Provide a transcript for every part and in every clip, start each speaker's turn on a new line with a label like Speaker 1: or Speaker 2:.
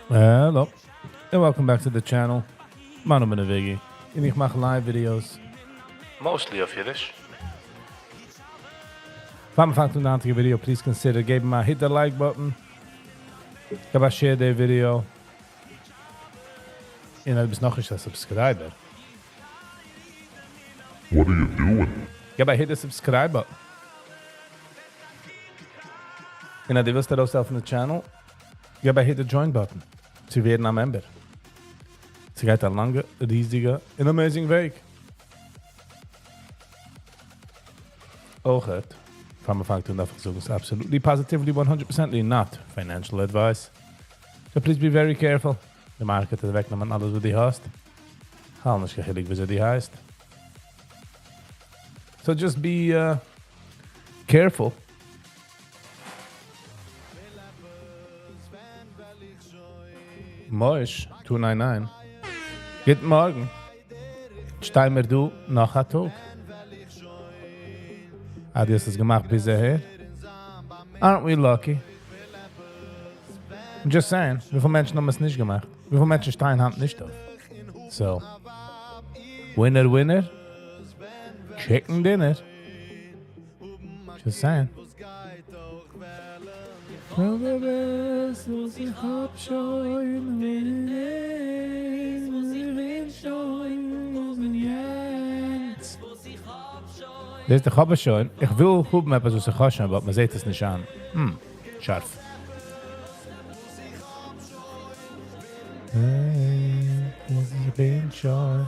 Speaker 1: Hello, and welcome back to the channel. מיין נאמען איז Viggy, און איך מאך live videos.
Speaker 2: Mostly אויף אידיש.
Speaker 1: פאר מ'פאנגט אן די היינטיגע video, please consider געבן א hit the like button, געב א share די video, און אויב ביסט נאכנישט א subscriber,
Speaker 3: What are you doing?
Speaker 1: געב א hit the subscribe button. און אז דו ווילסט ארויסהעלפן די channel, געב א hit the join button צו ווערן א member. ס'גייט א לאנגע, ריזיגע און amazing וועג. אויכעט, פאר מ'פאנגט אן דארף איך זאגן, ס'איז absolutely positively 100 percently not financial advice. So please be very careful. די market וועט אוועקנעמען אלעס וואס דו האסט. האב נישט קיין חילוק וויאזוי דו הייסט. So just be careful. מויש, 299. גוטן מארגן. שטיי מיר דא נאך א טאג. אה, דו האסט עס געמאכט ביז אהער? Aren't we lucky? I'm just saying, וויפיל מענטשן האבן עס נישט געמאכט? וויפיל מענטשן שטייען היינט נישט אויף? So, winner winner, chicken dinner. Just saying. דאס איך האב שוין, איך וויל האבן עפעס וואס איך האב שוין, but מ'זעט עס נישט אן. שארף. איך בין שוין.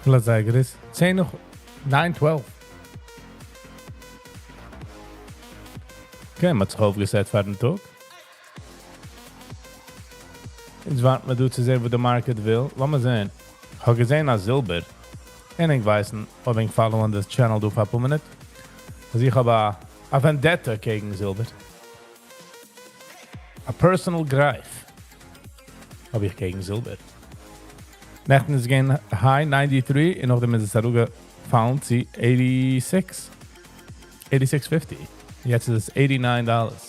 Speaker 1: וויפיל אזייגער איז? 10 נאך 9 12. Okay, מ'האט זיך אויפגעסעט פארן טאג. יעצט ווארט מען דא צו זען וואס די market וויל. לאמיר זען. כ'האב געזען אז זילבער. און איך ווייסן, אויב ענק follow ען די channel דא פאר אפאר מינוט. אז איך האב א א vendetta קעגן זילבער. א personal gripe האב איך קעגן זילבער. נעכטן איז געווען high 93 און נאכדעם איז עס אראפגעפאלן צו 86. 86 fifty. יעצט איז עס 89 dollars.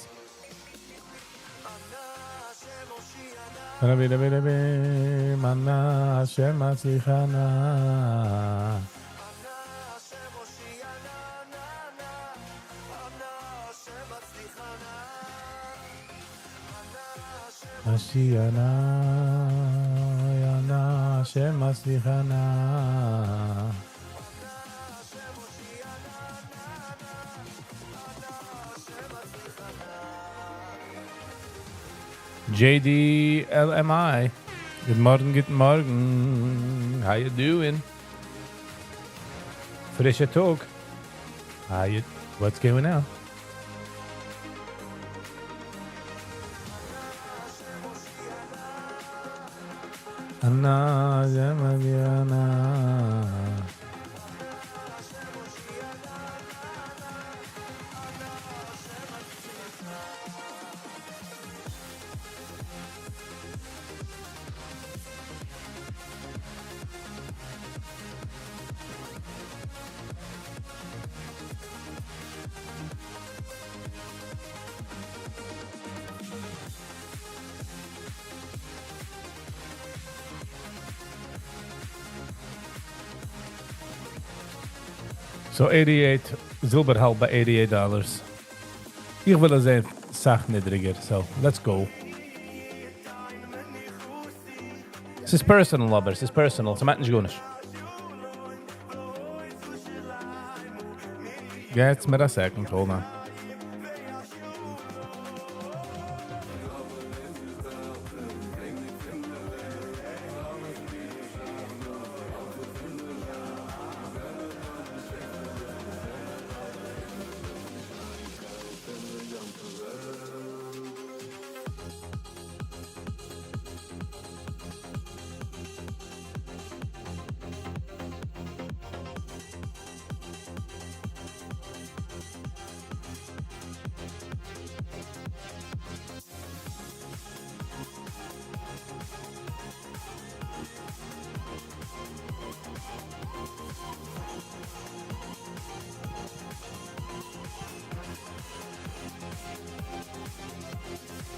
Speaker 1: רבי רבי רבי מנה השם מצליחנה. משיענה יענה השם מצליחנה. JDLMI. גוט מארגן, גוט מארגן. How you doing? פרישע טאג. How you, what's going on? אנא, אנא. So 88, זילבער האלט ביי 88 dollars. איך וויל עס זען סאך נידריגער, so let's go. ס'איז personal אבער, ס'איז personal, ס'מיינט נישט גארנישט. געטס מיר א second, hold on.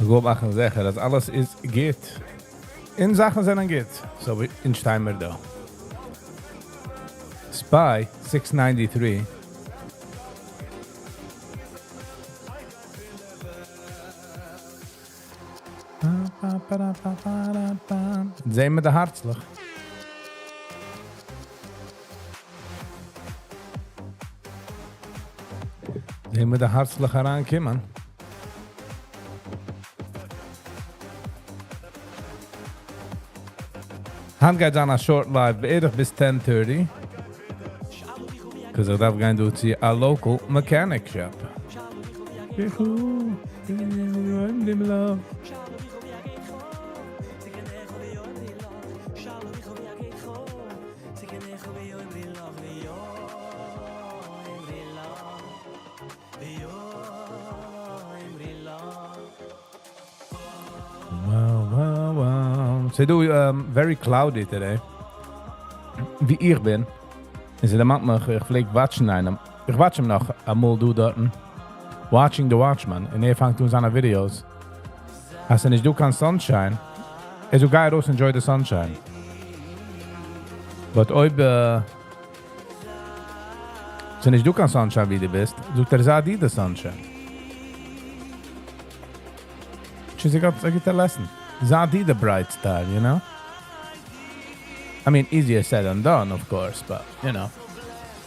Speaker 1: איך וויל מאכן זיכער אז אלעס איז גוט. און זאכן זענען גוט. So, אונז שטיי מיר דא. SPY 693. זעען מיר די הערצלעך. זעען מיר די הערצלעך אריינקומען. היינט גייט זיין א short live, בערך ביז 10:30. Because איך דארף גיין דא צו a local mechanic shop. Wow. ס'איז דא very cloudy today. ווי איך בין. איז דערמאנט מיך, איך פלעג watch ן איינעם. איך watch אים נאך אמאל דא דארטן. Watching the Watchman. און ער פאנגט אן זיינע videos. אז ס'איז נישט דא קיין sunshine. ער זאגט, גיי ארויס, enjoy the sunshine. But אויב ס'איז נישט דא קיין sunshine ווי דו ביסט, זאגט ער, זיי דו the sunshine. She's got a good lesson. זיי דו the bright star, you know? I mean, easier said than done, of course, but, you know,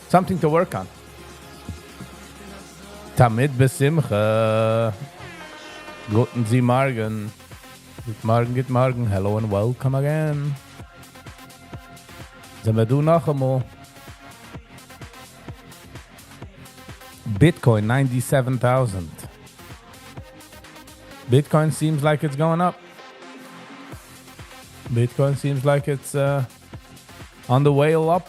Speaker 1: something to work on. תמיד בשמחה. גוטן זי מארגן. גוט מארגן, גוט מארגן. Hello and welcome again. זענען מיר דא נאכאמאל. Bitcoin 97,000. Bitcoin seems like it's going up. Bitcoin seems like it's on the way up.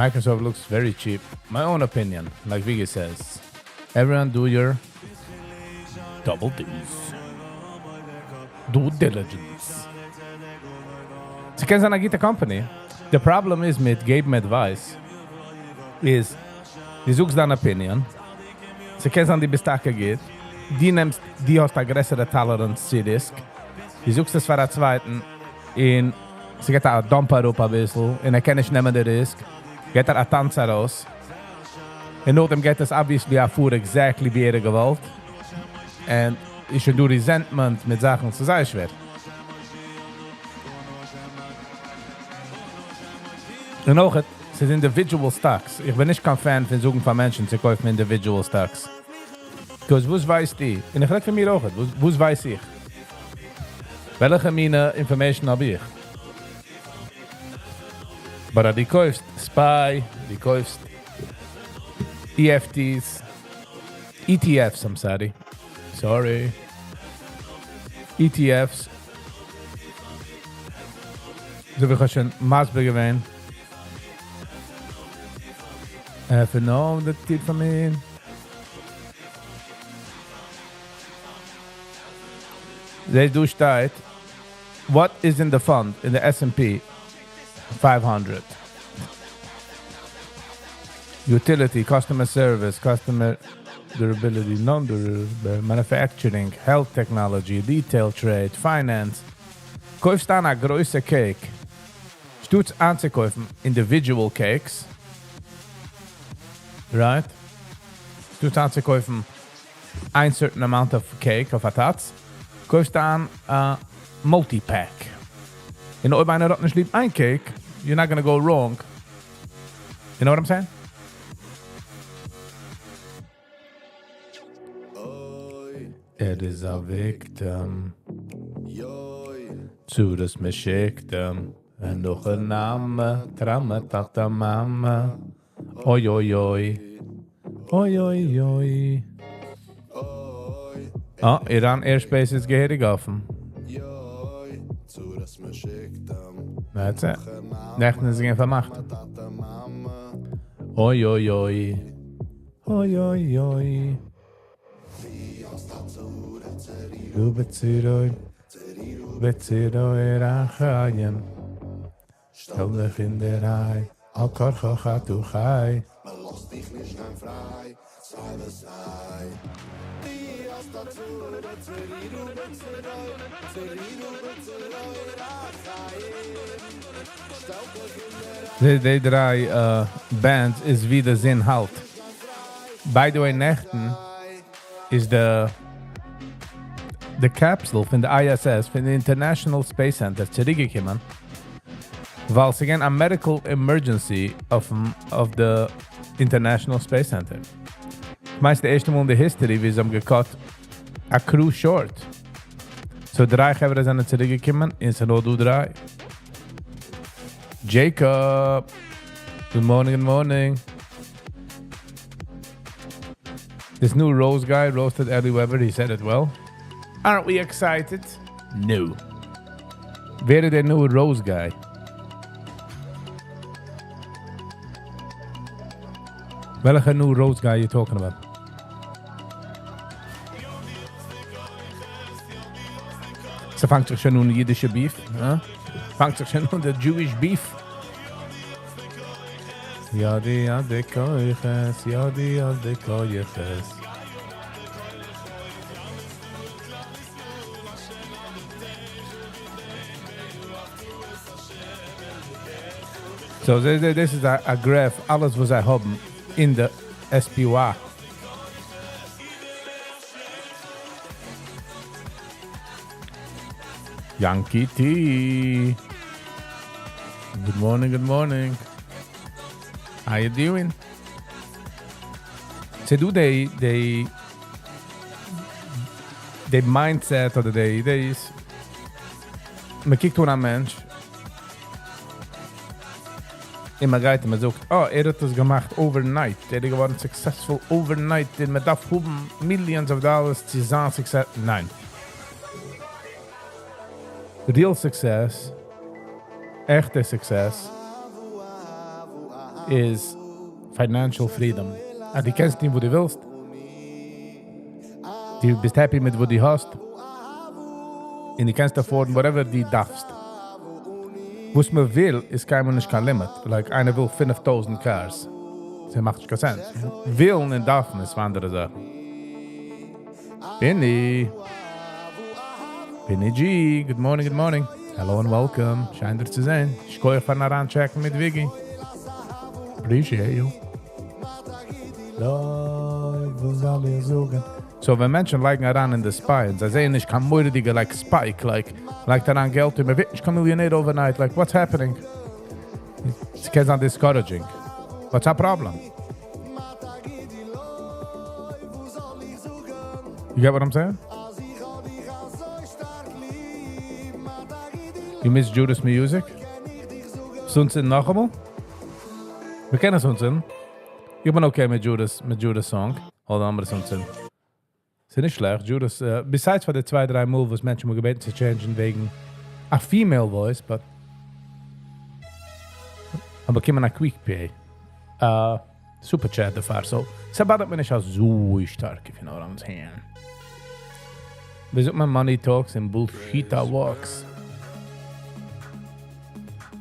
Speaker 1: Microsoft looks very cheap. My own opinion, like Viggy says. Everyone do your double D's. Due diligence. ס'קען זיין א גוטע company. The problem is מיט געבן advice איז, דו זאגסט דיין opinion. ס'קען זיין דו ביסט טאקע גוט. דו נעמסט, דו האסט א גרעסערע tolerance צו risk. דו זאגסט עס פאר א צווייטן און ס'גייט א dump אראפ א ביסל און ער קען נישט נעמען די risk. גייט ער א טאנץ ארויס. און נאכדעם גייט עס obviously א פאר exactly ווי ער האט געוואלט. און איז שוין דא resentment מיט זאכן, ס'איז זייער שווער. און אויך, ס'איז individual stocks. איך בין נישט קיין fan פון זאגן פאר מענטשן צו קויפן individual stocks. Because וואס ווייסטו? און איך רעד פון מיר אויך, וואס ווייס איך? וועלכע מינע information האב איך? But דו קויפסט SPY, דו קויפסט EFTs, ETFs, I'm sorry. Sorry. ETFs. אזוי ווי איך האב שוין מסביר געווען. עפן די טיר פאר מיר. זעסט דא שטייט, what is in the fund, in the S&P 500? Utility, customer service, customer durability, non-durable, manufacturing, health technology, retail trade, finance. קויפסט אן א גרויסע cake. שטאט אנצוקויפן individual cakes. Right? שטאט אנצוקויפן a certain amount of cake אויף א טאץ. קויפסט אן א multi-pack. און אויב איינער האט נישט ליב איין cake, you're not gonna go wrong. You know what I'm saying? ער איז א victim. צרות מ'שיקט אים. און נאך א נאמען, טראמע, טאטע, מאמע. אוי, אוי, אוי. אוי, אוי, אוי. Ah, Iran airspace איז געהעריג אפן. That's it. נעכטן איז געווען פארמאכט. אוי, אוי, אוי. אוי, אוי, אוי. דו בצרוי רחיים. שטעל דיך אין דער ריי, על כרחך אתה חי.
Speaker 3: מ'לאזט דיך נישט גיין פריי, סיי וואס סיי.
Speaker 1: די דריי bands איז ווי די זון האלט. By the way נעכטן איז די די capsule פון די ISS פון די International Space Center צוריקגעקומען ווייל ס'איז געווען א medical emergency אויפן אויף די International Space Center. כ'מיין ס'איז די ערשטע מאל אין די history ווי זיי האבן גע cut א crew short. So דריי חברה זענען צוריקגעקומען און ס'איז נאר דא דריי. Jacob! Good morning, good morning. This new Rose guy roasted Eddie Weber, he said it well. Aren't we excited? No. ווער איז דער new Rose guy? וועלכע new Rose guy you talking about? ס'פאנגט זיך שוין אן אידישע beef, הא? פאנגט זיך שוין אן די Jewish beef. ידי ידי כוחות, ידי ידי כוחות. So דאס איז א graph, אלעס וואס זיי האבן אין די SPY. Yankee T. Good morning, good morning. How you doing? ס'דא די די די mindset אדער די דאס מען קוקט אן א מענטש און מען גייט און מען זאגט, אה, ער האט עס געמאכט overnight, ער איז געווארן successful overnight און מען דארף האבן millions of dollars צו זיין successful. ניין. Real success, עכטע success, איז financial freedom. אז דו קענסט טון וואס דו ווילסט, דו ביסט happy מיט וואס דו האסט, און דו קענסט afford ן whatever דו דארפסט. וואס מען וויל איז קיינמאל נישט קיין limit. Like איינער וויל 5000 cars. ס'מאכט נישט קיין sense. ווילן און דארפן איז צוויי אנדערע זאכן. Binny. Binny G, good morning, good morning. Hello and welcome. שיין דיר צו זען. שכוח פארן אריינטשעקן מיט Wiggy. Appreciate you. So ווען מענטשן לייגן אריין אין די SPY און זיי זעען נישט קיין מורא'דיגע like spike, like לייגט אריין געלט און מען ווערט נישט קיין מיליאנער overnight, like what's happening? ס'קען זיין discouraging. What's a problem? You get what I'm saying? You miss Judas music? ס'אונז נאכאמאל? מיר קענען עס אונז. איך בין okay מיט Judas, מיט Judas song. Hold on, עס אונז. ס'איז נישט שלעכט, Judas, besides פאר די צוויי, דריי מאל, וואס מענטשן האבן געבעטן צו change ן וועגן א female voice, but האבן באקומען א quick pay. Super chat דערפאר, so, ס'באדערט מיר נישט אזוי שטארק, if you know what I'm saying. ווי זאגט מען money talks and bullshit walks?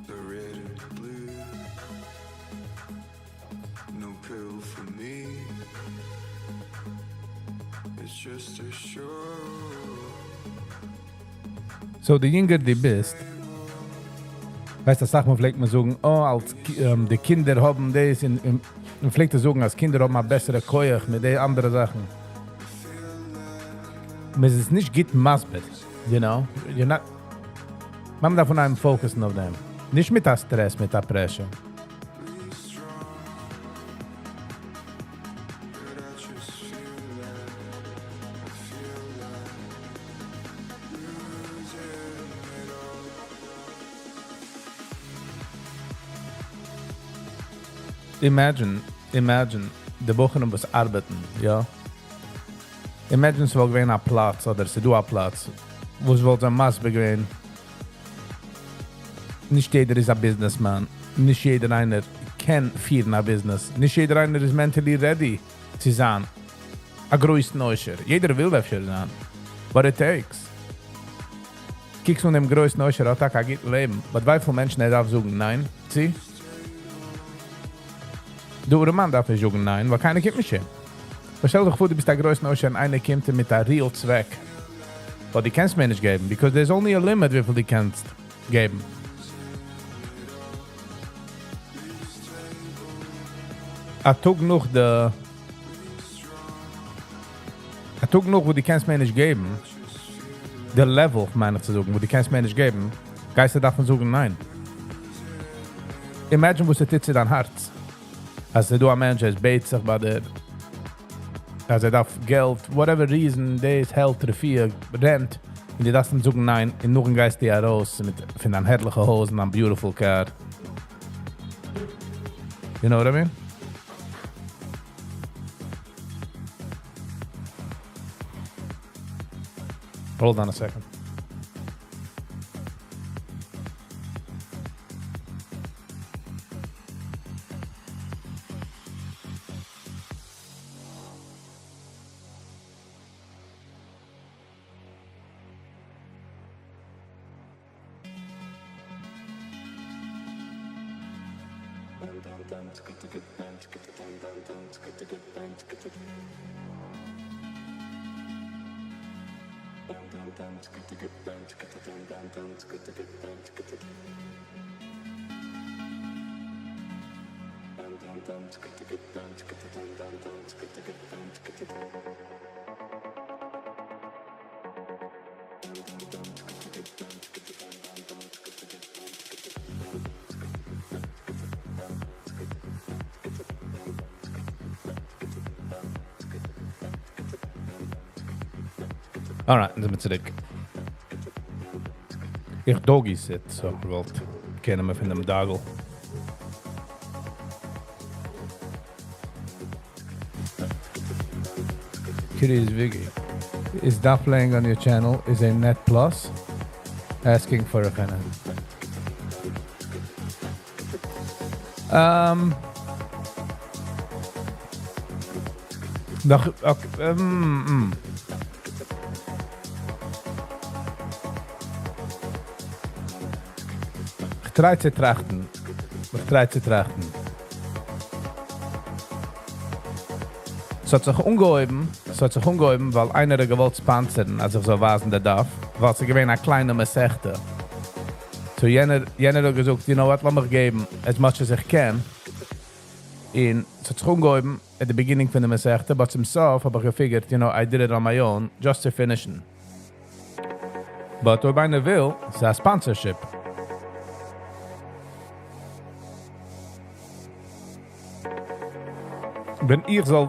Speaker 3: The red and blue. No pill for me. It's just a show.
Speaker 1: So, די יונגער דו ביסט, ווייסט, דאס זאגט מען, פלעגט מען זאגן, oh, אלס די קינדער האבן דאס, און מען פלעגט צו זאגן, אז קינדער האבן א בעסערע כח מיט די אנדערע זאכן. מען איז נישט גוט מסביר, you know? You're not, מען דארף פון איינעם focus ן אויף דעם. נישט מיט א stress, מיט א pressure.
Speaker 3: Be strong. But I just feel like, I feel like losing it all.
Speaker 1: Imagine, imagine, די בחורים וואס ארבעטן, יא? Imagine ס'וואלט געווען א פלאץ, אדער ס'דא א פלאץ, וואו ס'וואלט זיין מסביר געווען, נישט יעדער איז א businessman, נישט יעדער איינער קען פירן א business, נישט יעדער איינער איז mentally ready צו זיין א גרויסן עושר. יעדער וויל אפשר זיין. But it takes. קוקסט אן דעם גרויסן עושר, האט טאקע א גוט לעבן. But וויפיל מענטשן ער דארף זאגן ניין? צו? דער ארעמאן דארף נישט זאגן ניין, ווייל קיינער קומט נישט הין. שטעל דיך פאר דו ביסט א גרויסן עושר און איינער קומט מיט א real צוועק. But דו קענסט מער נישט געבן, because there's only a limit וויפיל דו קענסט געבן. א טאג נאך די, א טאג נאך וואס דו קענסט מער נישט געבן, די level מיין איך צו זאגן, וואס דו קענסט מער נישט געבן, גייסטו דארפן זאגן ניין. Imagine וואס עס טוט צו דיין הארץ. אז ס'איז דא א מענטש, ער בעט זיך ביי דיר, אז ער דארף געלט, whatever reason, דאס, health, רפואה, rent, און דו דארפסט אים זאגן ניין, און נאכדעם גייסטו ארויס מיט פון דיין הערליכע הויז און דיין beautiful car. You know what I mean? Hold on a second. Alright, זענען מיר צוריק. איך doggy sit, so איך וואלט קענען מיר פון דעם דאגל. Curious Viggy. Is that playing on your channel is a net plus? Asking for a friend. נאך, okay, איך try צו טראכטן. איך try צו טראכטן. ס'האט זיך אנגעהויבן, ס'האט זיך אנגעהויבן, ווייל איינער האט געוואלט sponsor ן, אז איך זאל ווייזן די דף, ווייל ס'איז געווען א קליינע מסכתא. So יענער, יענער האט געזאגט, you know what, לאמיך געבן, as much as איך קען. און ס'האט זיך אנגעהויבן, at the beginning פון די מסכתא, but צום סוף האב איך גע figure ט, I did it on my own, just to finish. But אויב איינער וויל, ס'איז א sponsorship. ווען איך זאל,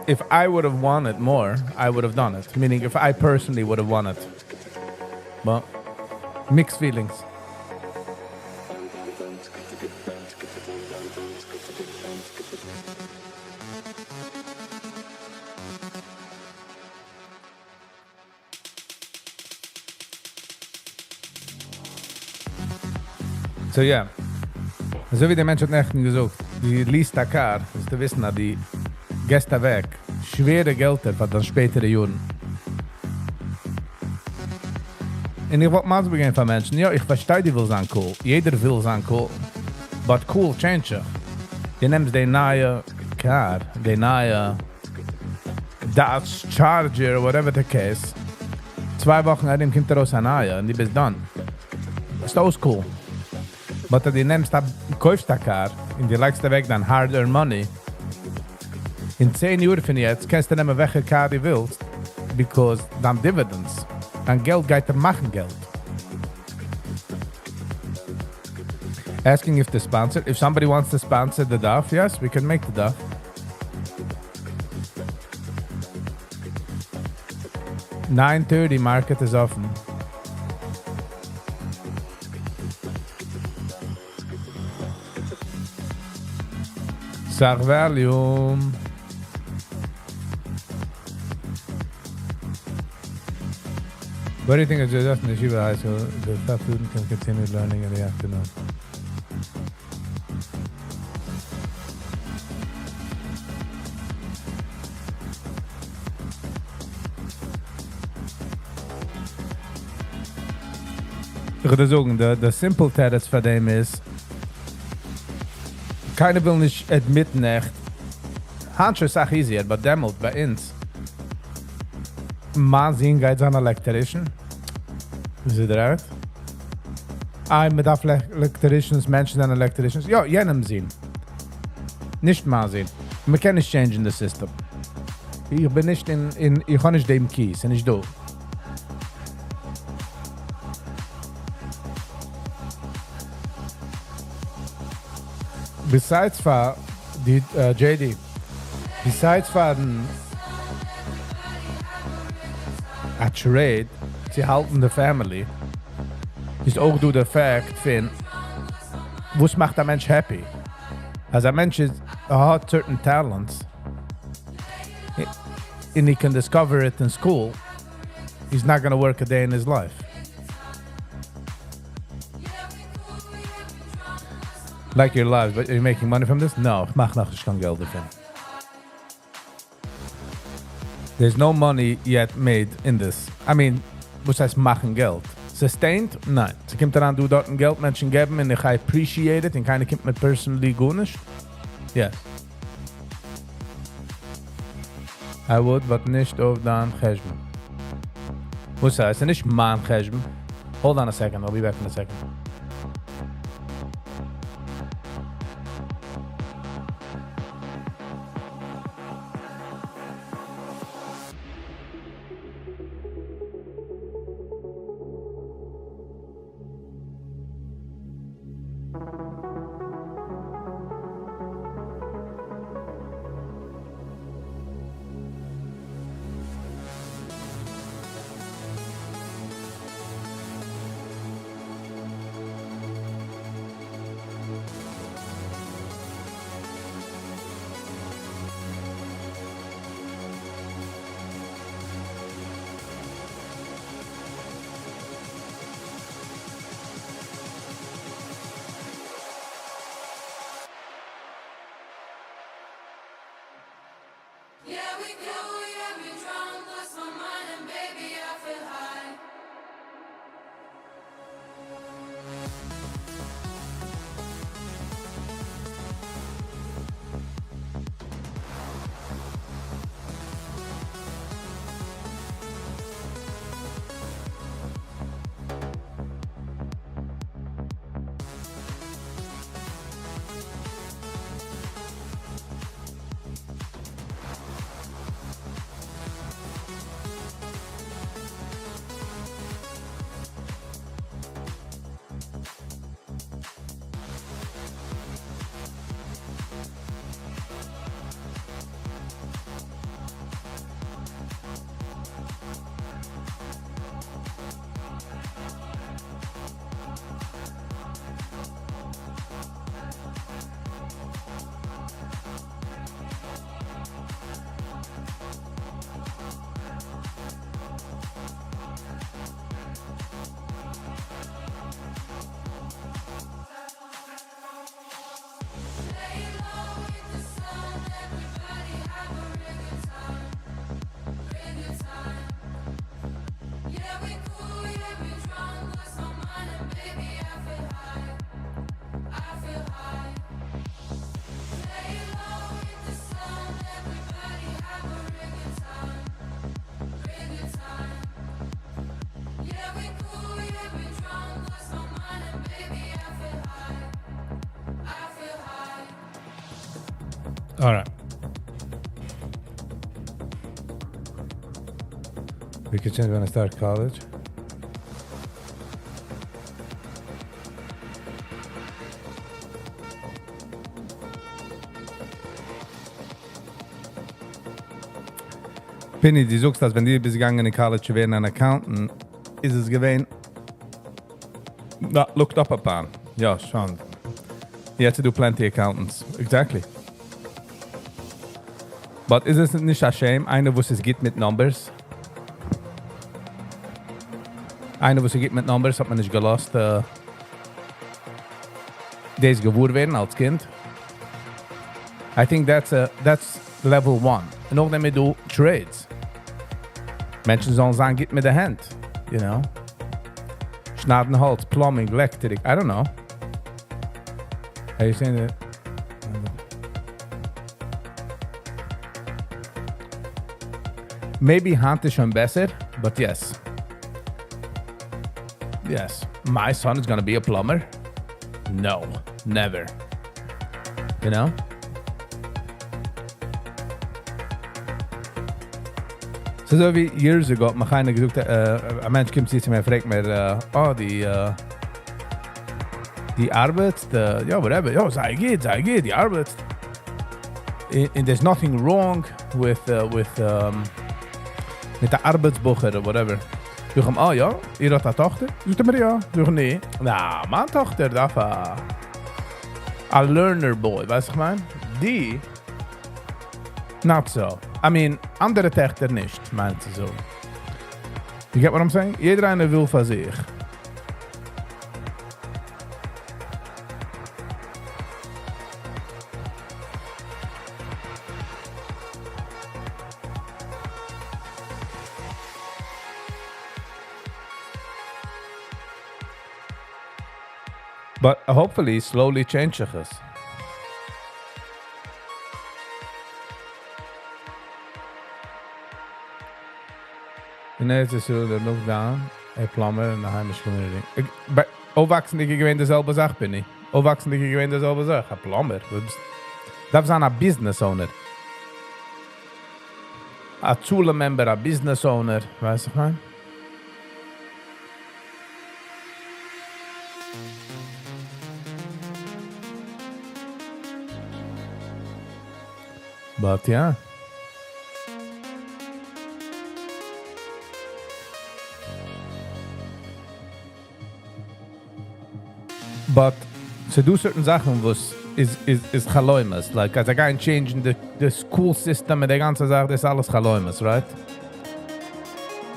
Speaker 1: if I would have wanted more, I would have done it. Meaning, if I personally would have wanted. But, mixed feelings. So yeah. אזוי ווי דער מענטש האט נעכטן געזאגט, דו lease סט א car, זאלסטו וויסן, אז דו געבסט אוועק שווערע געלטער פאר דיין שפעטערע יארן. און איך וואלט מסביר געווען פאר מענטשן, יא, איך פארשטיי, דו ווילסט זיין cool. יעדער וויל זיין cool. But cool change זיך. דו נעמסט די נייע car, די נייע Dodge Charger, whatever the case. 2 וואכן ארום קומט ארויס א נייע און דו ביסט done. ביסט אויס cool. But דו נעמסט, קויפסט א car און דו לייגסט אוועק דיין hard-earned money, אין 10 יאר פון יעצט קענסטו נעמען וועלכע car דו ווילסט, because דיין dividends, דיין געלט גייט דיר מאכן געלט. Asking if the sponsor, if somebody wants to sponsor the דף, yes, we can make the דף. 9:30 market is open. סאך volume. What do you think of Joseph Yeshiva High School? The staff student can continue learning in the afternoon. איך וואלט זאגן, the simple תירוץ פאר דעם איז, קיינער וויל נישט admit ן עכט. היינט שוין אסאך easier, but דעמאלט ביי אונז. מיין זון גייט זיין electrician. איז ער right? איי, מען דארף electricians, מענטשן זענען electricians. יא, יענעמ'ס זון. נישט מיין זון. מען קען נישט change ן the system. איך בין נישט אין, אין, איך האב נישט דעם key, ס'איז נישט דא. Besides פאר די JD, besides פארן א trade צו האלטן די family, איז אויך דא די fact פון וואס מאכט א מענטש happy. אז א מענטש איז, האט certain talents, and he can discover it in school, he's not gonna work a day in his life. Like your lives, but are you making money from this? No, איך מאך נאכנישט קיין געלט דערפון. There's no money yet made in this. I mean, וואס הייסט מאכן געלט? Sustained? ניין. ס'קומט אריין דא דארטן געלט, מענטשן געבן און איך appreciate it און קיינער קומט מיר personally גארנישט. Yes. I would, but נישט אויף דיין חשבון. וואס הייסט? ס'איז נישט מיין חשבון. Hold on a second, I'll be back in a second. Alright. We could change when I start college. Pini, דו זאגסט, אז ווען דו ביסט געגאנגען אין college צו ווערן אן accountant, איז עס געווען not looked up upon. יא, שוין. יעצט איז דא plenty accountants. Exactly. But איז עס נישט א shame, איינער וואס איז גוט מיט numbers? איינער וואס איז גוט מיט numbers האט מען נישט געלאזט דאס געוואר ווערן אלס קינד. I think that's level one. און נאכדעם איז דא trades. מענטשן זאלן זיין גוט מיט די הענט, you know. שניידן האלץ, plumbing, electric, I don't know. Are you saying that? Maybe היינט איז שוין בעסער, but yes. Yes. My son is gonna be a plumber? No. Never. You know? ס'איז אזוי ווי years ago האט מיך איינער געזאגט, א מענטש קומט צו צו מיר פרעגט מיר, אה, די, די ארבעטסט, יא, whatever, יא, זייער גוט, זייער גוט, די ארבעטסט. און there's nothing wrong with, with, מיט א ארבעטס בחור or whatever. זאג איך אים, אה יא, איר האט א טאכטער? זאגט ער מיר יא. זאג איך ני, נא, מיין טאכטער דארף א א learner boy, ווייסט איך מיין? די, not so. I mean, אנדערע טעכטער נישט, מיין צו זאגן. You get what I'm saying? יעדער איינער וויל פאר זיך. But hopefully slowly change זיך עס. אין ארץ ישראל they look down a plumber אין די היימישע community. אויפוואקסנדיג איז געווען די זעלבע זאך בין איך. אויפוואקסנדיג איז געווען די זעלבע זאך. א plumber? דארף זיין א business owner. א הצלה member, א business owner, ווייס איך מיין. But yeah. But ס'דא certain זאכן וואס איז איז איז חלומות, like אז זיי גייען change ן די די school system מיט די גאנצע זאך, דאס אלעס חלומות, right?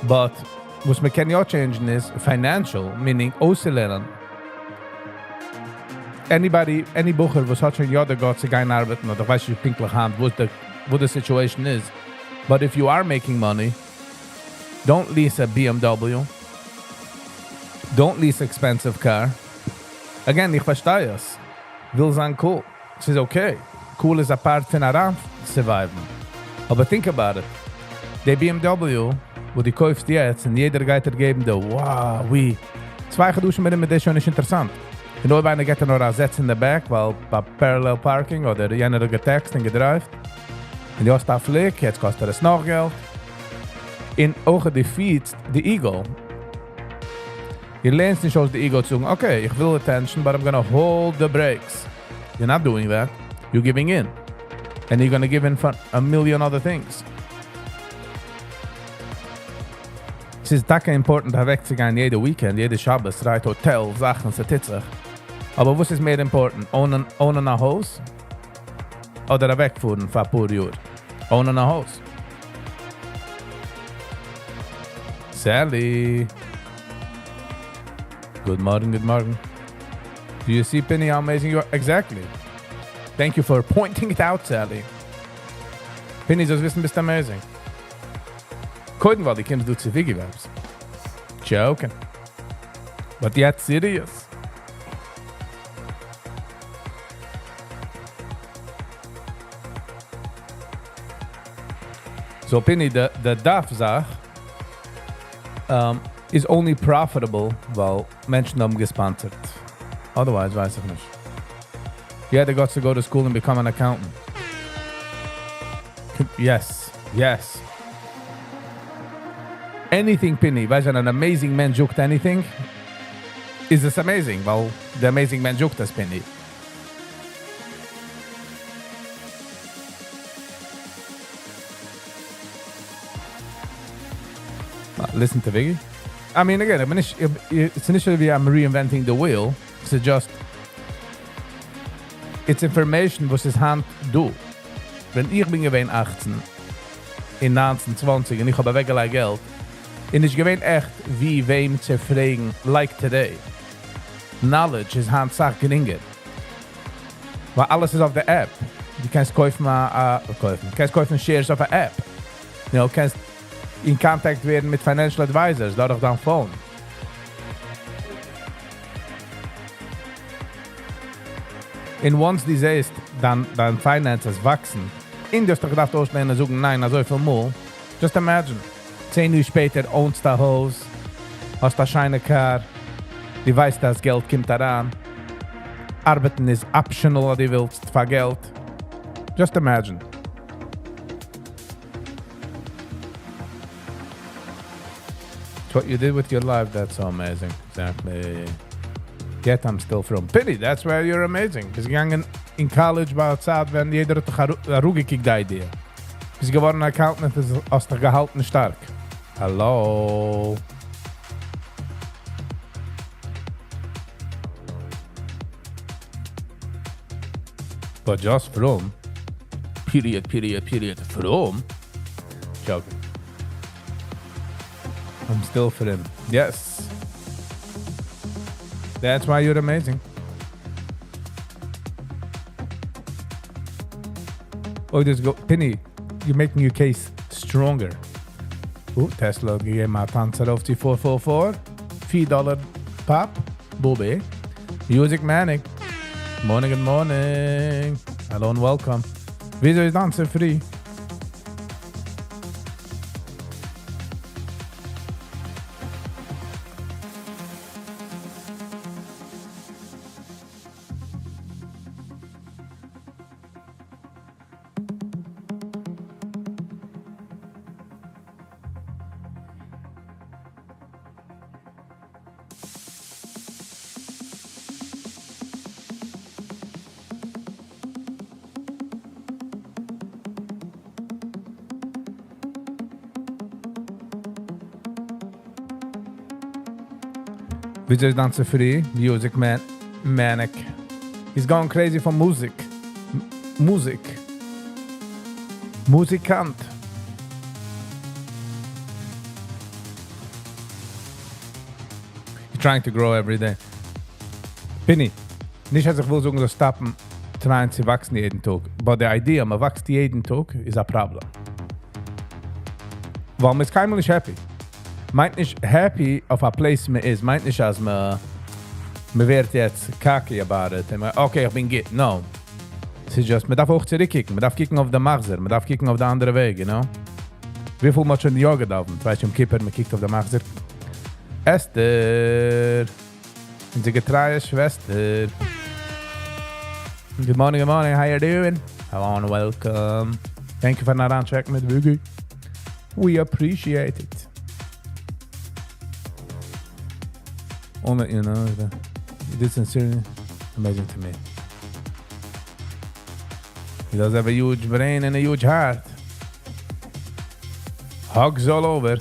Speaker 1: But וואס מען קען יא change ן איז financial, meaning אויסצולערנען anybody, any בחור וואס האט שוין יא די guts צו גיין ארבעטן, אדער כ'ווייס נישט פונקטליך היינט וואס די וואס די situation איז, but if you are making money, don't lease a BMW, don't lease expensive car. Again, איך פארשטיי עס. וויל זיין cool. ס'איז okay. Cool איז א part פון אריין survive ן. אבער think about it. די BMW וואס דו קויפסט יעצט און יעדער גייט דיר געבן די wow ווי. צוויי חדשים ארום איז דאס שוין נישט אינטערעסאנט. און אויב איינער געט דיר נאר א זעץ אין די back ווייל ביי parallel parking אדער יענער האט געטעקסט און געדרייווט און דו האסט א פליק, יעצט קאסט דיר עס נאך געלט. און אויך defeats די ego. דו לערנסט נישט אויס די ego צו זאגן okay איך וויל attention but I'm gonna hold the brakes. You're not doing that. You're giving in. And you're gonna give in for a million other things. ס'איז טאקע important אוועקצוגיין יעדע weekend, יעדע שבת, right, hotel, זאכן, ס'טוט זיך. אבער וואס איז מער important, own ען א הויז? אדער אוועקפארן פאר אפאר יאר? Own ען א הויז. Sally! Good מארגן, גוט מארגן. Do you see Pinny how amazing you are? Exactly. Thank you for pointing it out Sally. Pinny זאלסט וויסן ביסט amazing. קודם ווייל דו קומסט דא צו Wiggy Vibes. Joking. But yet serious. So Pinny, די דארף זאך איז only profitable ווייל מענטשן האבן געספאנסערט. Otherwise ווייס איך נישט. יעדער got to go to school and become an accountant. Yes, yes. Anything Pinny, ווייסט ווען אן amazing מענטש זאגט anything, איז עס amazing, ווייל די amazing מענטש זאגט עס Pinny. Listen to Wiggy. I mean again, איך בין נישט, ס'איז נישט אזוי ווי I'm reinventing the wheel, ס'איז just it's information וואס איז היינט דא. ווען איך בין געווען אכצן און ניינצן צוואנציג און איך האב אוועקגעלייגט געלט, איז נישט געווען עכט ווי וועם צו פרעגן like today. Knowledge איז היינט סאך גרינגער. ווייל אלעס איז אויף די app. דו קענסט קויפן א, קויפן, קענסט קויפן shares אויף א app. You know, קענסט אין contact ווערן מיט financial advisors דורך דיין phone. און once דו זעסט דיין דיין finances וואקסן, און דו האסט דיך געדארפט אויסלערנען זאגן ניין אזויפיל מאל. Just imagine. 10 יאר שפעטער own סט א הויז, האסט א שיינע car, דו ווייסט אז געלט קומט אריין, ארבעטן איז optional אז דו ווילסט פאר געלט. Just imagine. It's what you did with your life, that's so amazing. Exactly. Yet I'm still frum. Pity, that's where you're amazing. ביסט געגאנגען אין college ביי א צייט ווען יעדער האט דיך אראפגעקוקט די idea. ביסט געווארן א accountant און האסט דיך געהאלטן שטארק. Hello. But just frum. Period, period, period. Frum? Joking. I'm still frum. Yes. That's why you're amazing. Oh, there's go. Penny, you're making your case stronger. Oh, Tesla האט געגעבן א טאנץ ארויף צו 444. 4 dollar pop. Bobby. Music Manic. Morning, good morning. Hello and welcome. וויאזוי איז דיין צופרי? וויאזוי איז דיין צופרי? Music Man Manic. He's gone crazy for מוזיק. מוזיק. מוזיקאנט. He's trying to grow every day. Pini, נישט אז איך וויל זאגן, זאל stop ן try ען צו וואקסן יעדן טאג. But the idea, מען וואקסט יעדן טאג, איז א problem. ווייל מען איז קיינמאל נישט happy. מיינט נישט happy אויף א place מען איז. מיינט נישט אז מען ווערט יעצט cocky about it. און מען, okay, איך בין גוט. No. ס'איז just, מען דארף אויך צוריקקוקן. מען דארף קוקן אויף די מחזור. מען דארף קוקן אויף די אנדערע וועג, you know? וויפיל מען האט שוין יא געדאווענט? ווייסט, יום כיפור, מען קוקט אויף די מחזור. אסתר, אונזער געטרייע שוועסטער. Good morning, good morning. How you doing? Hello and welcome. Thank you פארן אריינcheck ן מיט Boogie. We appreciate it. Only, you know, the, you did sincerely amazing to me. He does have a huge brain and a huge heart. Hugs all over.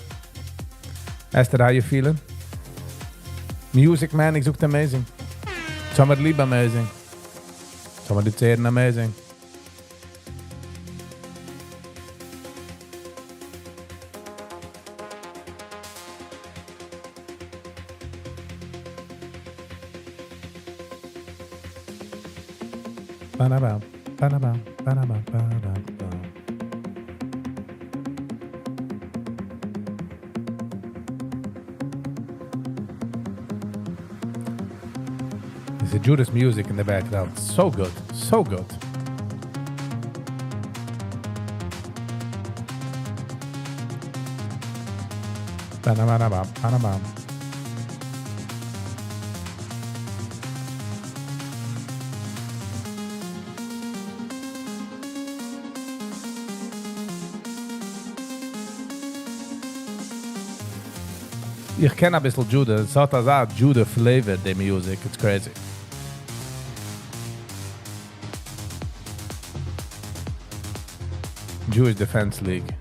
Speaker 1: Esther, how you feeling? Music Man, איך זאג amazing. Summer ליב amazing. Summer ליב צו הערן amazing. Ba-da-ba, ba-da-ba, ba-da-ba, ba-da-ba. There's a Judas music in the background. So good, so good. Ba-da-ba-da-ba, ba-da-ba. איך קען א ביסל Judah. עס האט אזא Judah flavor, די music. It's crazy. Jewish Defense League.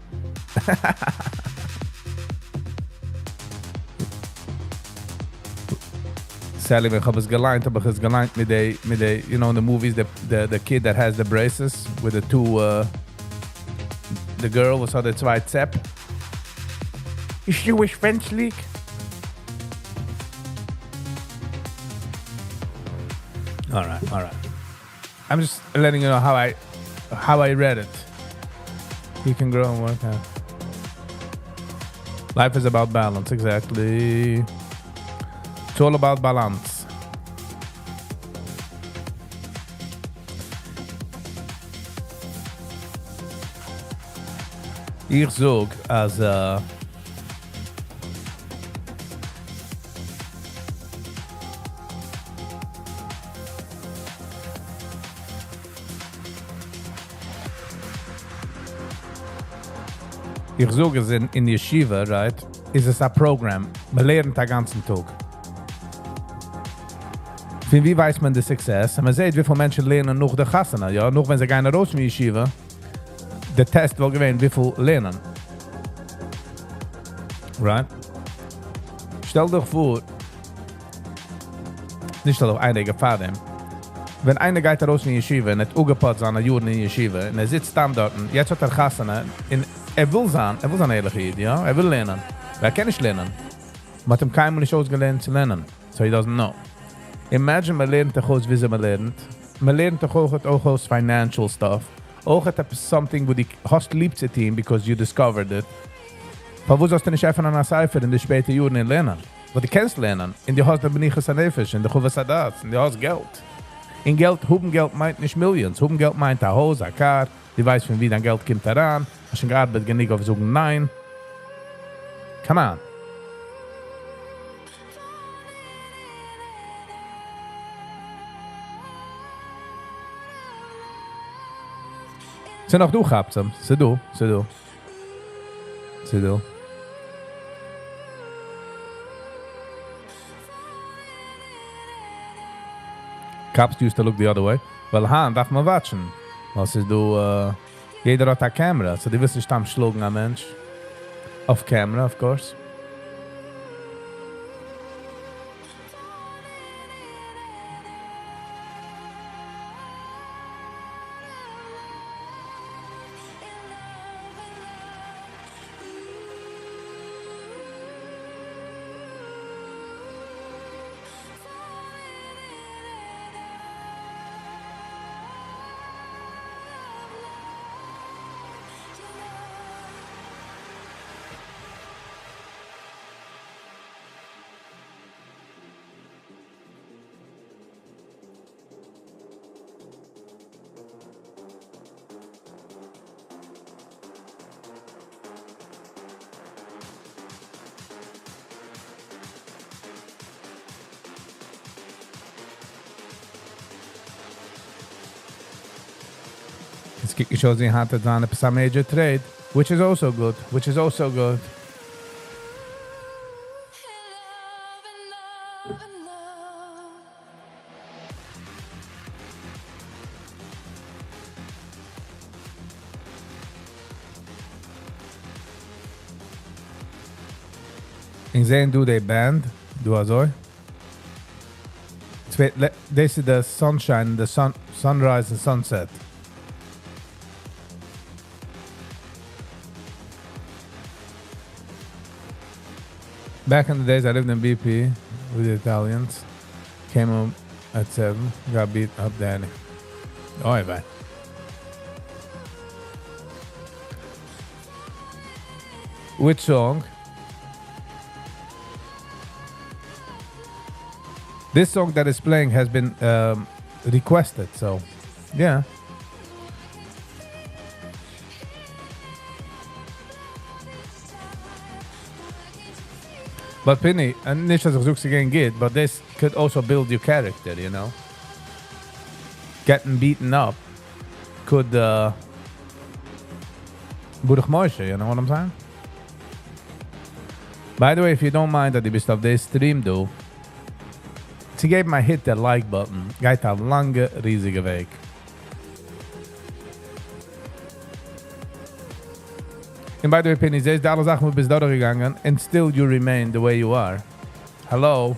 Speaker 1: Sally, ווען איך האב עס געליינט, האב איך עס געליינט מיט די, מיט די, you know, in the movies, the kid that has the braces with the two, the girl וואס האט די צוויי צעפ. Jewish Defense League. All right, all right. I'm just letting you know how I read it. You can grow and work out. Life is about balance, exactly. It's all about balance. איך זאג אז איך זאג אז אין ישיבה, right, איז עס א program, מען לערנט א גאנצן טאג. פון ווי ווייסט מען די success? מען זעט וויפיל מענטשן לערנען נאך די חתונה, יא, נאך ווען זיי גייען ארויס פון ישיבה, די test וואלט געווען וויפיל לערנען. Right? שטעל דיך פאר, נישט שטעל דיך איין רגע פאר דעם, ווען איינער גייט ארויס פון ישיבה און האט אפגעפוצט זיינע יארן אין ישיבה און ער זיצט סתם דארטן, יעצט האט ער חתונה און ער וויל זיין, ער וויל זיין אן ערליכער איד, יא, ער וויל לערנען, ווייל ער קען נישט לערנען, מען האט אים קיינמאל נישט אויסגעלערנט צו לערנען, so he doesn't know. Imagine מען לערנט דיך אויס וויאזוי מען לערנט, מען לערנט דיך אויך אויס financial stuff, אויך עפעס something וואס דו האסט ליב צו טון because you discovered it. פארוואס זאלסטו נישט עפענען א ספר אין די שפעטע יארן און לערנען? ווייל דו קענסט לערנען, און דו האסט די מנוחת הנפש, און די חוות הדעת, און דו האסט געלט. און געלט, האבן געלט מיינט נישט millions, האבן געלט מיינט א הויז, א קאר, דו ווייסט פון ווי דיין געלט קומט אריין, האסט שוין געארבעט גענוג אויף זאגן ניין. Come on. ס'איז נאך דא כאפצעם, ס'איז דא, ס'איז דא. ס'איז דא. Cops used to look the other way. ווייל היינט דארף מען watch ן. ווייל ס'איז דא, יעדער האט א camera, so דו ווילסט נישט סתם שלאגן א מענטש. Off camera, of course. עס קוקט נישט אויס ווי היינט וועט זיין עפעס א major trade, which is also good, which is also good. איך זע דא די band, דא אזוי. דאס איז די sunshine, די sun, sunrise and sunset. Back in the days, I lived in BP with the Italians. Came home at 7, got beat up Danny. Oy vey. Which song? This song that is playing has been requested, so yeah. But Pinny, און נישט אז איך זאג ס'איז געווען גוט, but this could also build your character, you know? Getting beaten up could, ברך משה, you know what I'm saying? By the way, if you don't mind that דו ביסט אויף די stream דא, צו געבן א hit the like button, גייט א לאנגע, ריזיגע וועג. And by the way, Pinny, זעסט די אלע זאכן, וואס ביסט דורכגעגאנגען, and still you remain the way you are. Hello.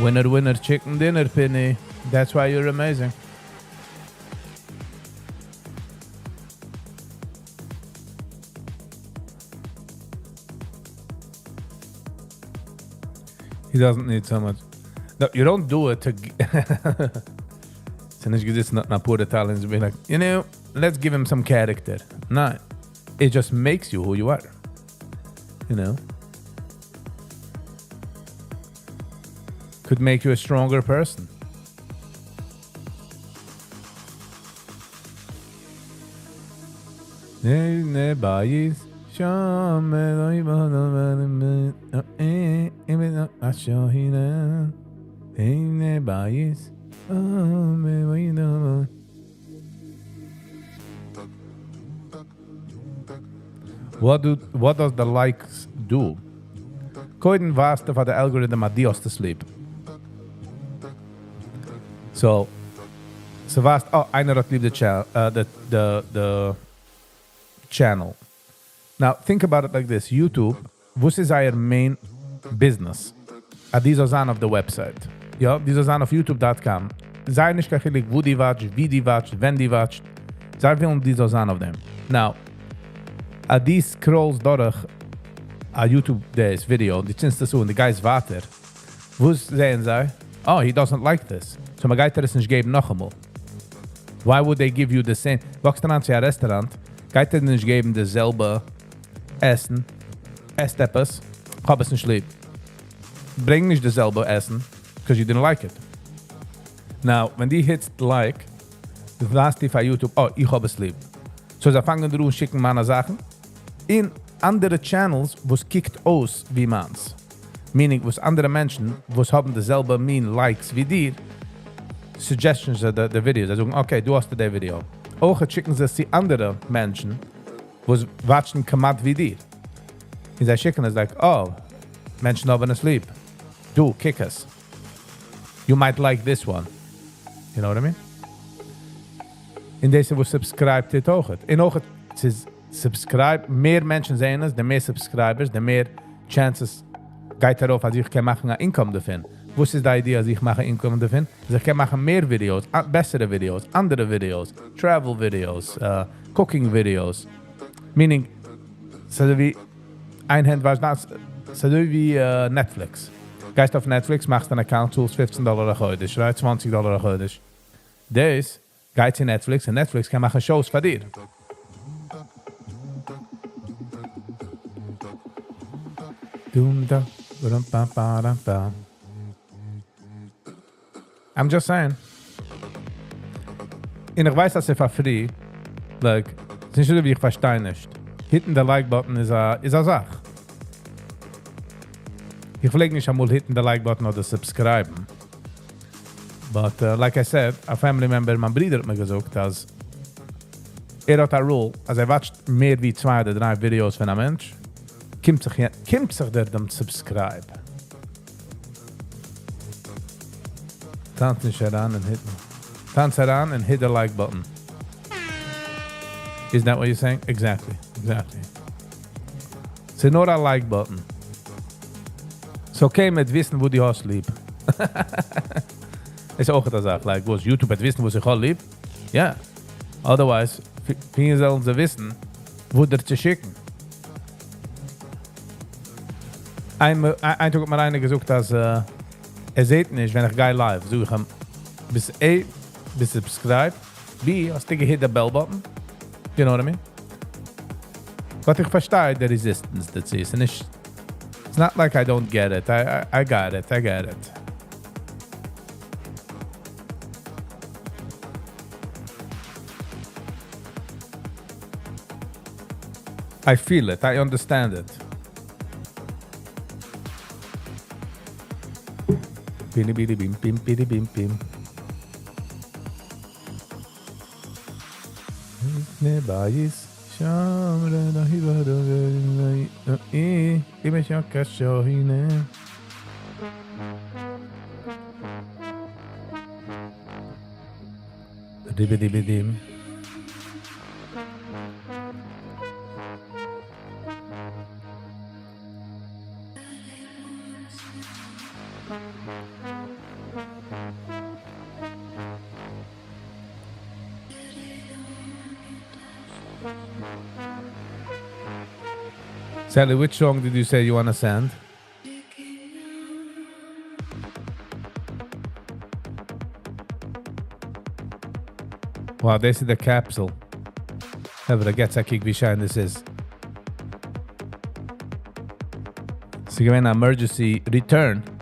Speaker 1: Winner, winner, chicken dinner, Pinny. That's why you're amazing. He doesn't need so much. No, you don't do it to... ס'איז נישט געזעצן א פאר Italians be like, let's give him some character. No, it just makes you who you are. You know? Could make you a stronger person. What do what does the likes do? קודם ווייזטו פאר די algorithm אז דו האסט עס ליב. So, ס'ווייזט, אה, איינער האט ליב די די די channel. Now, think about it like this, YouTube, וואס איז זייער main business? אז דו זאלסט זיין אויף די website. יא, דו זאלסט זיין אויף YouTube dot com. זיי נישט קיין חילוק וואו דו watch סט, ווי דו watch סט, ווען דו watch סט. זיי ווילן דו זאלסט זיין אויף דעם. Now, אז דו scroll סט דורך א YouTube דאס ווידיאו, דו צינדסט עס אן, דו גייסט ווייטער, וואס זעען זיי? Oh, he doesn't like this. So מ'גייט דיר עס נישט געבן נאכאמאל. Why would they give you the same? Walk סט אריין צו א רעסטוראנט, גייט ער דיר נישט געבן די זעלבע עסן. עסט עפעס, כ'האב עס נישט ליב. ברענג נישט די זעלבע עסן, because you didn't like it. Now, ווען דו hit סט like, ווייזטו פאר YouTube, oh, איך האב עס ליב. So זיי פאנגען דיר אן שיקן מיינע זאכן אין אנדערע channels וואס קוקט אויס ווי מיינס. Meaning וואס אנדערע מענטשן וואס האבן די זעלבע מין likes ווי דיר, suggestions די די videos. זיי זאגן, okay, דא האסטו די ווידיאו. אויך שיקן זיי עס צו אנדערע מענטשן וואס watch ן כמעט ווי דיר. און זיי שיקן עס like, oh, מענטשן האבן עס ליב. דא, קוק עס. You might like this one. You know what I mean? און דאס איז וואס subscribe טוט אויך. און אויך ס'איז subscribe, מער מענטשן זעען עס, די מער subscribers, די מער chances גייט ארויף אז איך קען מאכן א income דערפון. וואס איז די idea אז איך מאך א income דערפון? אז איך קען מאכן מער ווידיאוס, בעסערע ווידיאוס, אנדערע ווידיאוס, travel ווידיאוס, cooking ווידיאוס. Meaning, ס'אזוי ווי איין הענט וואשט דאס, ס'אזוי ווי Netflix. גייסט אויף Netflix, מאכסט אן account, צאלסט 15 דאלער א חודש, right? 20 דאלער א חודש. דאס גייט צו Netflix און Netflix קען מאכן shows פאר דיר. דום דא, ברום פא פא דא פא. I'm just saying. און איך ווייס אז ס'איז פאר free, like, ס'איז נישט אזוי ווי איך פארשטיי נישט. Hit ן די like button איז א איז א זאך. איך פלעג נישט אמאל hit ן די like button אדער subscribe ן. But like I said, א family member, מיין ברודער האט מיר געזאגט אז ער האט א rule אז ער watch ט מער ווי צוויי אדער דריי ווידיאוס פון א מענטש, קומט זיך קומט זיך דיר דעם subscribe. טאנץ נישט אריין און hit טאנץ אריין און hit די like button. Is that what you're saying? Exactly, exactly. ס'איז נאר א like button. ס'איז okay מיט וויסן וואס דו האסט ליב. איז אויך א זאך, like וואס YouTube וועט וויסן וואס איך האב ליב? יא. Otherwise, ווי זאלן זיי וויסן וואו דיר צו שיקן? איין איין טאג האט מיר איינער געזאגט אז ער זעט נישט ווען איך גיי live. זאג איך אים, ביסט A, ביסט subscribed, B, האסטו גע hit די bell button? You know what I mean? But איך פארשטיי די resistance דערצו. ס'איז נישט, it's not like I don't get it. I, I, I got it, I get it. I feel it, I understand it. ביני בידי בים בים בידי בים בים. מבית שם הנה. דיבי-דיבי-דים. Sally, which song did you say you want to send? Wow, this is the capsule. חברה, געטס א קוק ווי שיין דאס איז. ס'איז געווען אן emergency return.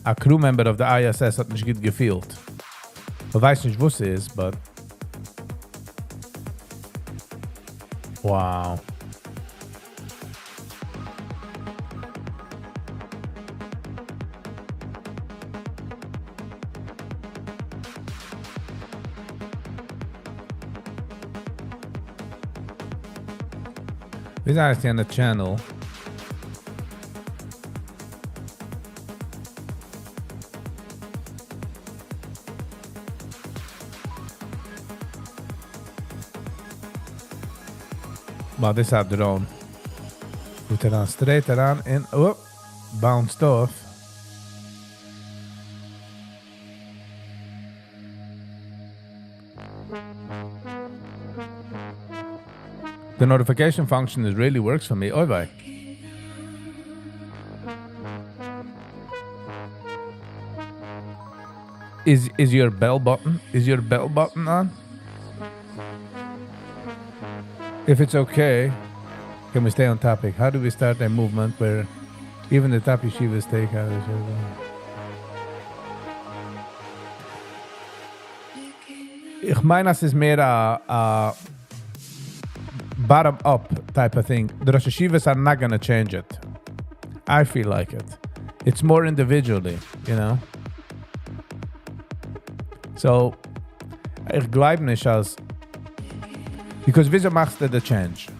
Speaker 1: A crew member of the ISS האט נישט גוט געפילט. מ'ווייסט נישט וואס ס'איז, but wow. וויאזוי הייסט יענע channel? Wow, דאס איז א drone. פארט אריין straight אריין און oh, bounced off. The notification function is really works for me. אוי וויי. Is is your bell button is your bell button on? If it's okay, can we stay on topic? How do we start a movement where even the top yeshivas take out of איך מיין אז ס'איז מער א א bottom up type of thing. The ראש ישיבות are not gonna change it. I feel like it. It's more individually, you know? So, איך גלייב נישט אז... Because וויאזוי מאכסטו די change?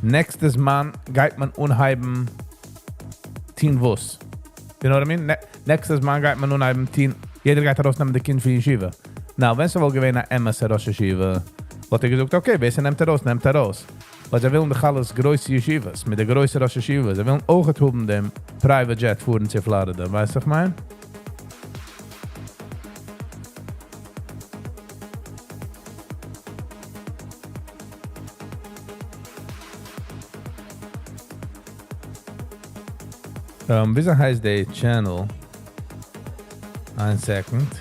Speaker 1: נעקסטעס זמן גייט מען אנהייבן טון וואס? You know what I mean? נעקסטעס זמן גייט מען אנהייבן טון, יעדער גייט ארויסנעמען די קינד פון ישיבה. Now, ווען ס'וואלט געווען א אמת'ע ראש ישיבה, וואלט ער געזאגט, okay, ווער ס'נעמט ארויס, נעמט ארויס. ווייל זיי ווילן דאך אלעס גרויסע ישיבות, מיט די גרויסע ראש ישיבות, זיי ווילן אויכעט האבן דעם private jet פארן צו Florida, ווייסט וואס איך מיין? וויאזוי הייסט די channel? איין second.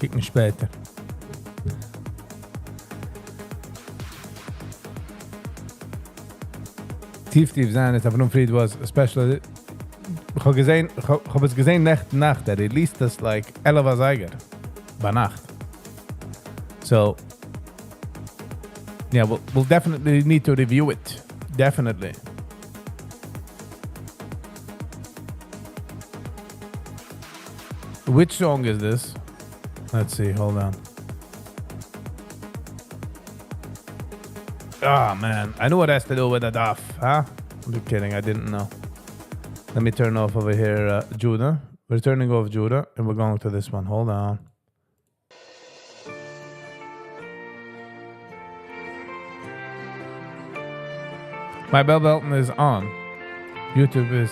Speaker 1: קוקן שפעטער. טיף טיף זיין איז אברהם פריד was special. איך האב געזען, איך האב עס געזען נעכטן נאכט, ער released עס like 11 אזייגער ביינאכט. So, yeah, we'll definitely need to review it. Definitely. Which song is this? Let's see, hold on. Ah, oh, man. I know what has to do with the daf, huh? I'm just kidding, I didn't know. Let me turn off over here, Judah. We're turning off Judah, and we're going to this one. Hold on. My bell button is on. YouTube is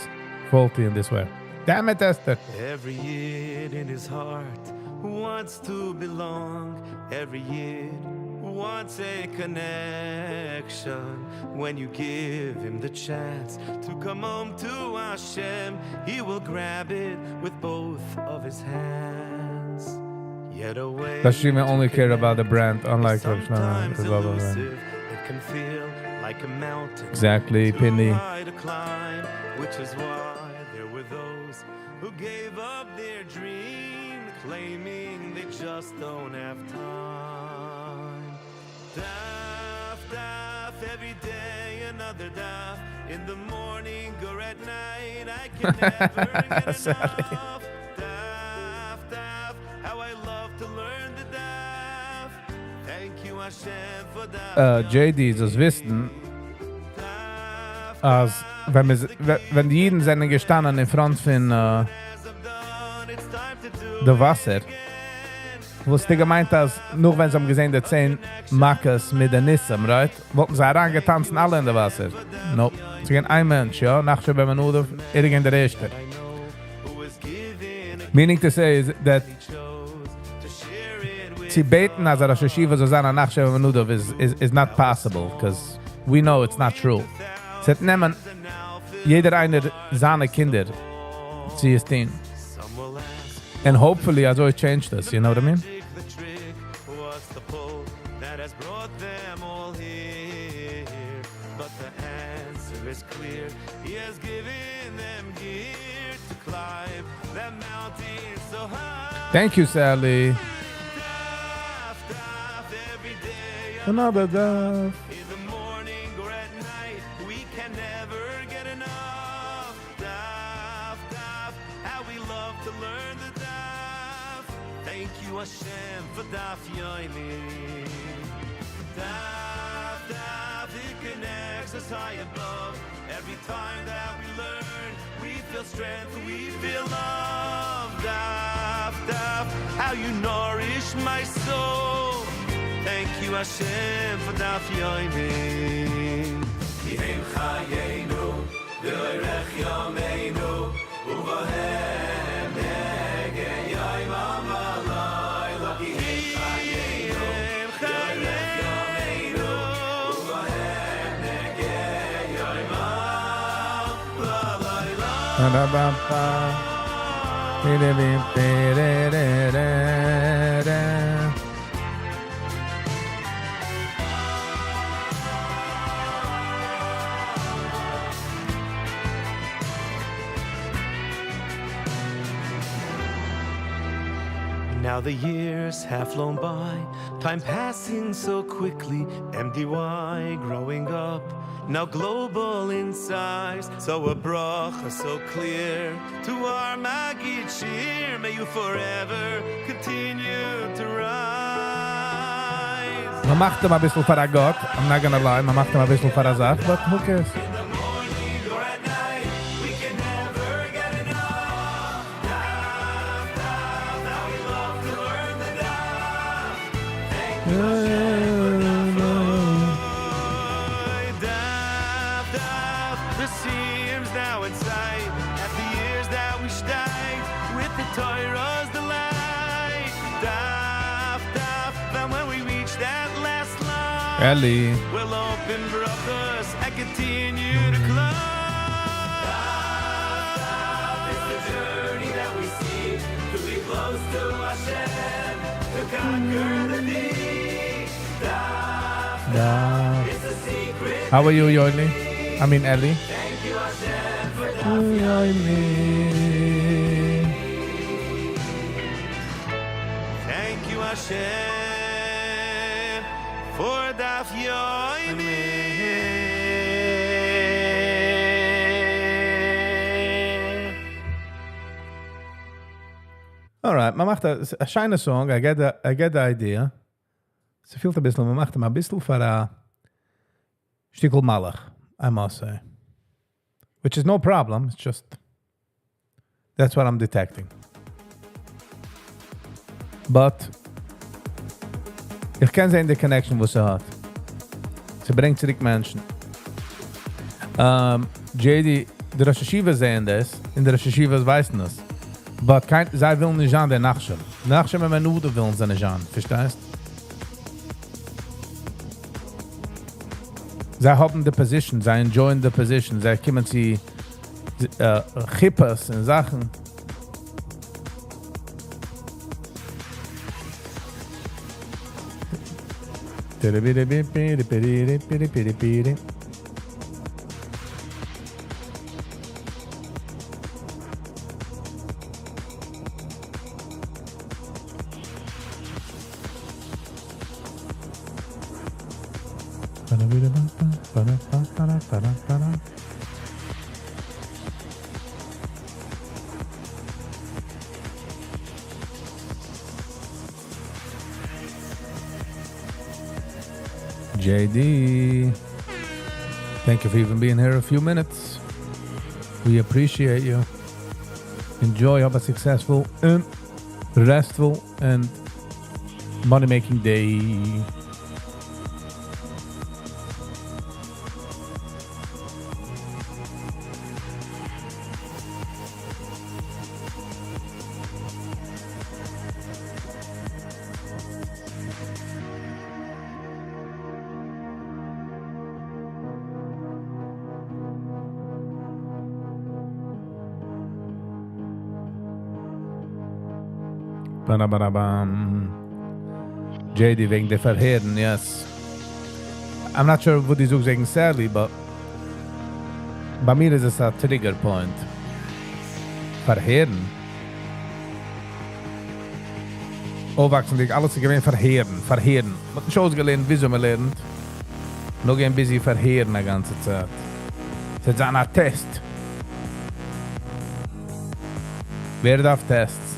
Speaker 1: faulty in this way. Damn it, Esther.
Speaker 4: Every Yid in his heart wants to belong. Every Yid wants a connection. When you give him the chance to come home to Hashem, he will grab it with both of his hands. Yet a way
Speaker 1: Does she
Speaker 4: to
Speaker 1: only care about the brand,
Speaker 4: connect
Speaker 1: unlike
Speaker 4: is sometimes
Speaker 1: blah, blah, blah.
Speaker 4: elusive. It can feel like a mountain
Speaker 1: Exactly,
Speaker 4: too
Speaker 1: Pinny.
Speaker 4: high to climb, which is why there were those who gave up their dream, claiming they just don't have time. Daf, daf, every day another daf. In the morning or at night, I can never get enough. Daf, daf, how I love to learn the daf. Thank you, Hashem, for daf.
Speaker 1: JD, זאלסט וויסן, אז ווען, מיר, ווען די אידן זענען געשטאנען אין front פון די וואסער, וואלסטו געמיינט, אז נאר ווען זיי האבן געזען די 10 מכות מיט די ניסים, right? וואלטן זיי אריינגעטאנצן אלע אין די וואסער. Nope. ס'איז געווען איין מענטש, יא, נחשון בן עמינדב, ער איז געווען דער ערשטער. Meaning to say is that צו בעטן אז א ראש ישיבה זאל זיין א נחשון בן עמינדב is not possible, because we know it's not true. ס'וועט נעמען יעדער איינער זיינע קינדער צו עס טון. And hopefully אזוי changed this, you know what I mean?
Speaker 4: The trick, what's the pull that has brought them all here?
Speaker 1: Thank you Sally. Another דף.
Speaker 4: Now the years have flown by, time passing so quickly, MDY growing up, now global in size, so a bracha so clear, to our Maggid Shiur, may you forever continue to rise.
Speaker 1: מען מאכט אים אביסל פאר א גאט, I'm not gonna lie, מען מאכט אים אביסל פאר א זאך, but who cares? Eli. How are you, Yoeli? I mean, Eli.
Speaker 4: Thank you, Hashem, for Daf Yomi.
Speaker 1: Alright, מען מאכט א שיינע song, I get the, I get the idea. ס'פעלט אביסל, מען מאכט אים אביסל פאר א שטיקל מלאך, I must say. Which is no problem, it's just that's what I'm detecting. But איך קען זען די connection וואס ער האט. ס'ברענגט צוריק מענטשן. JD, די ראש ישיבה זעען דאס, און די ראש ישיבות ווייסן עס. But קיין, זיי ווילן נישט זיין דער נחשון. נחשון בן עמינדב ווילן זיי נישט זיין, פארשטייסט? זיי האבן די position, זיי enjoy ען די position, זיי קומען צו חופות און זאכן. JD, thank you for even being here a few minutes. We appreciate you. Enjoy, have a successful, restful, and money-making day. Ba-da-ba-da-bam. JD וועגן די פארהערן, yes. I'm not sure וואס דו זאגסט וועגן Sally, but ביי מיר איז עס א trigger point. פארהערן? אויפוואקסנדיג אלעס איז געווען פארהערן, פארהערן. מ'האט נישט אויסגעלערנט וויאזוי מ'לערנט, נאר געווען busy פארהערן א גאנצע צייט. ס'וועט זיין א test. ווער דארף tests?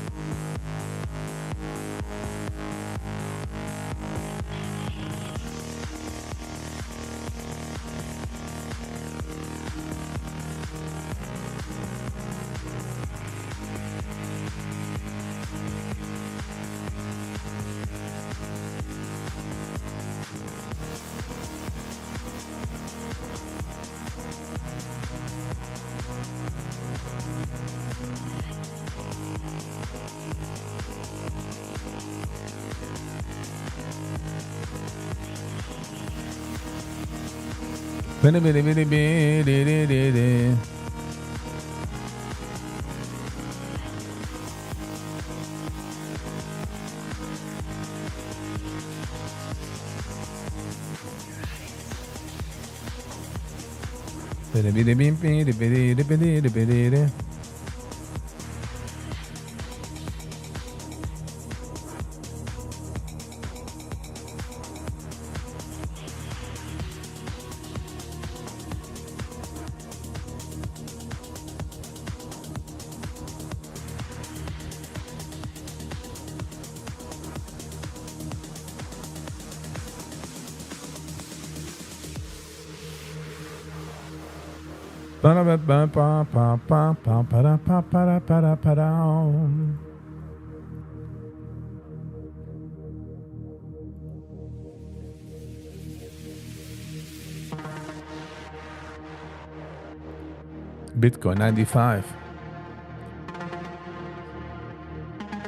Speaker 1: Bitcoin 95.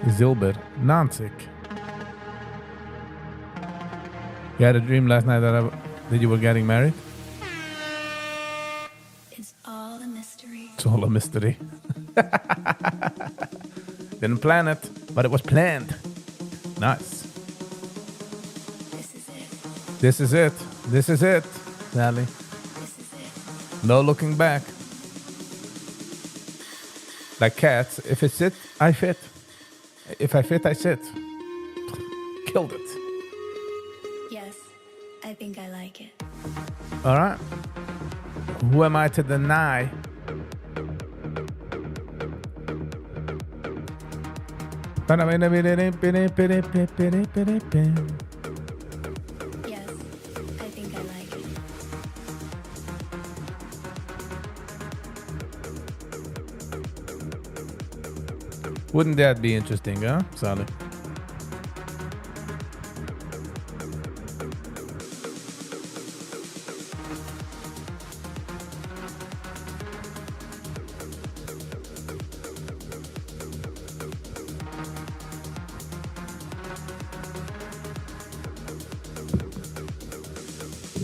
Speaker 1: זילבער 90. You had a dream last night that, I, that you were getting married?
Speaker 5: It's all a mystery.
Speaker 1: It's all a mystery. Didn't plan it, but it was planned. Nice.
Speaker 5: This is it.
Speaker 1: This is it. This is it, Sally.
Speaker 5: This is it.
Speaker 1: No looking back. Like cats, if it's it, I fit. If I fit, I sit. Killed it.
Speaker 5: Yes, I think I like it.
Speaker 1: All right. Who am I to deny?
Speaker 5: Yes, I think I like it.
Speaker 1: Wouldn't that be interesting, huh, Sally?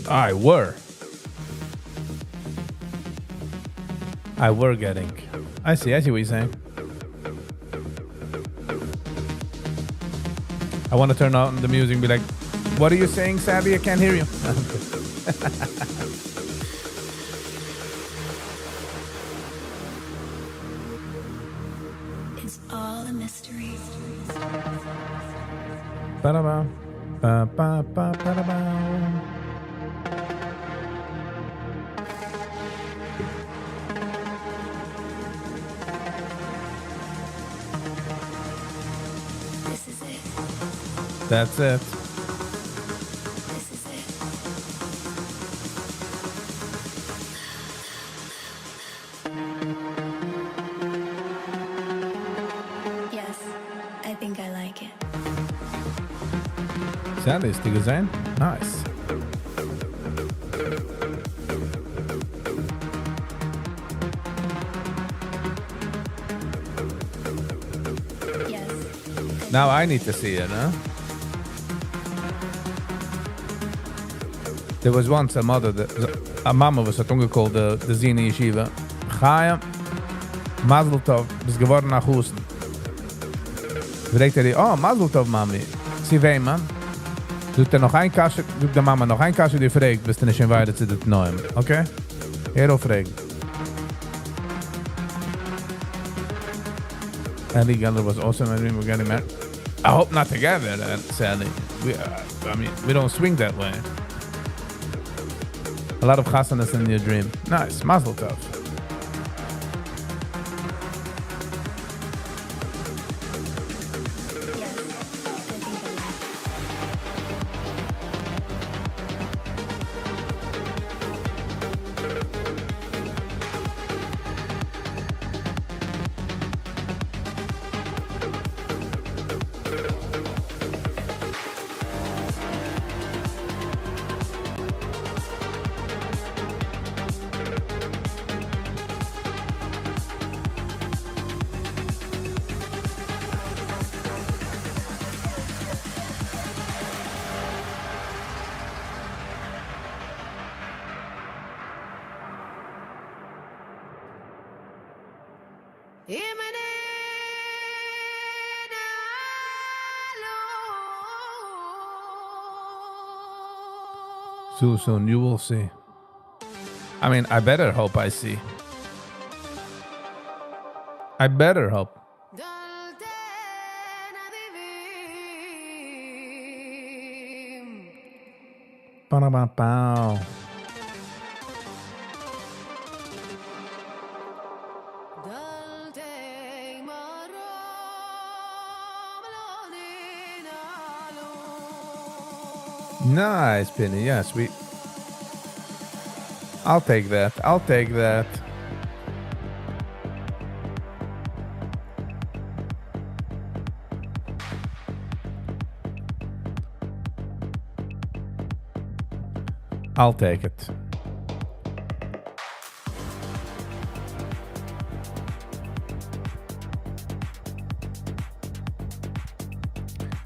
Speaker 1: I were. I were getting. I see, I see what you're saying. I want to turn on the music and be like, what are you saying, Sabby? I can't hear you.
Speaker 5: It's all a mystery.
Speaker 1: Ba-da-ba, ba, ba, ba-da-ba.
Speaker 5: This is it.
Speaker 1: That's it.
Speaker 5: This is it. Yes, I think I like it.
Speaker 1: Sally, האסטו געזען? Nice.
Speaker 5: Yes. I
Speaker 1: Now I need to see it, huh? There was once a mother, that, א מאמע וואס האט אנגעקאלט די, די זון אין ישיבה. חיים, מזל טוב, ביסט געווארן א חתן. פרעגט ער איר, oh, מזל טוב, מאמי. צו וועמען? זאגט ער נאך איין קשיא, זאגט די מאמע, נאך איין קשיא, דו פרעגסט, ביסטו נישט invited צו די תנאים, okay? הער אויף פרעגן. Andy Geller was also in my dream of getting married. I hope not together, sadly. We, I mean, we don't swing that way. A lot of chasanas in your dream. Nice. Mazel tov.
Speaker 5: Yes, I think I will.
Speaker 1: Soon, soon, you will see. I mean, I better hope I see. I better hope. Ba-da-ba-bow. Nice, Penny. Yes, we. I'll take that. I'll take that. I'll take it.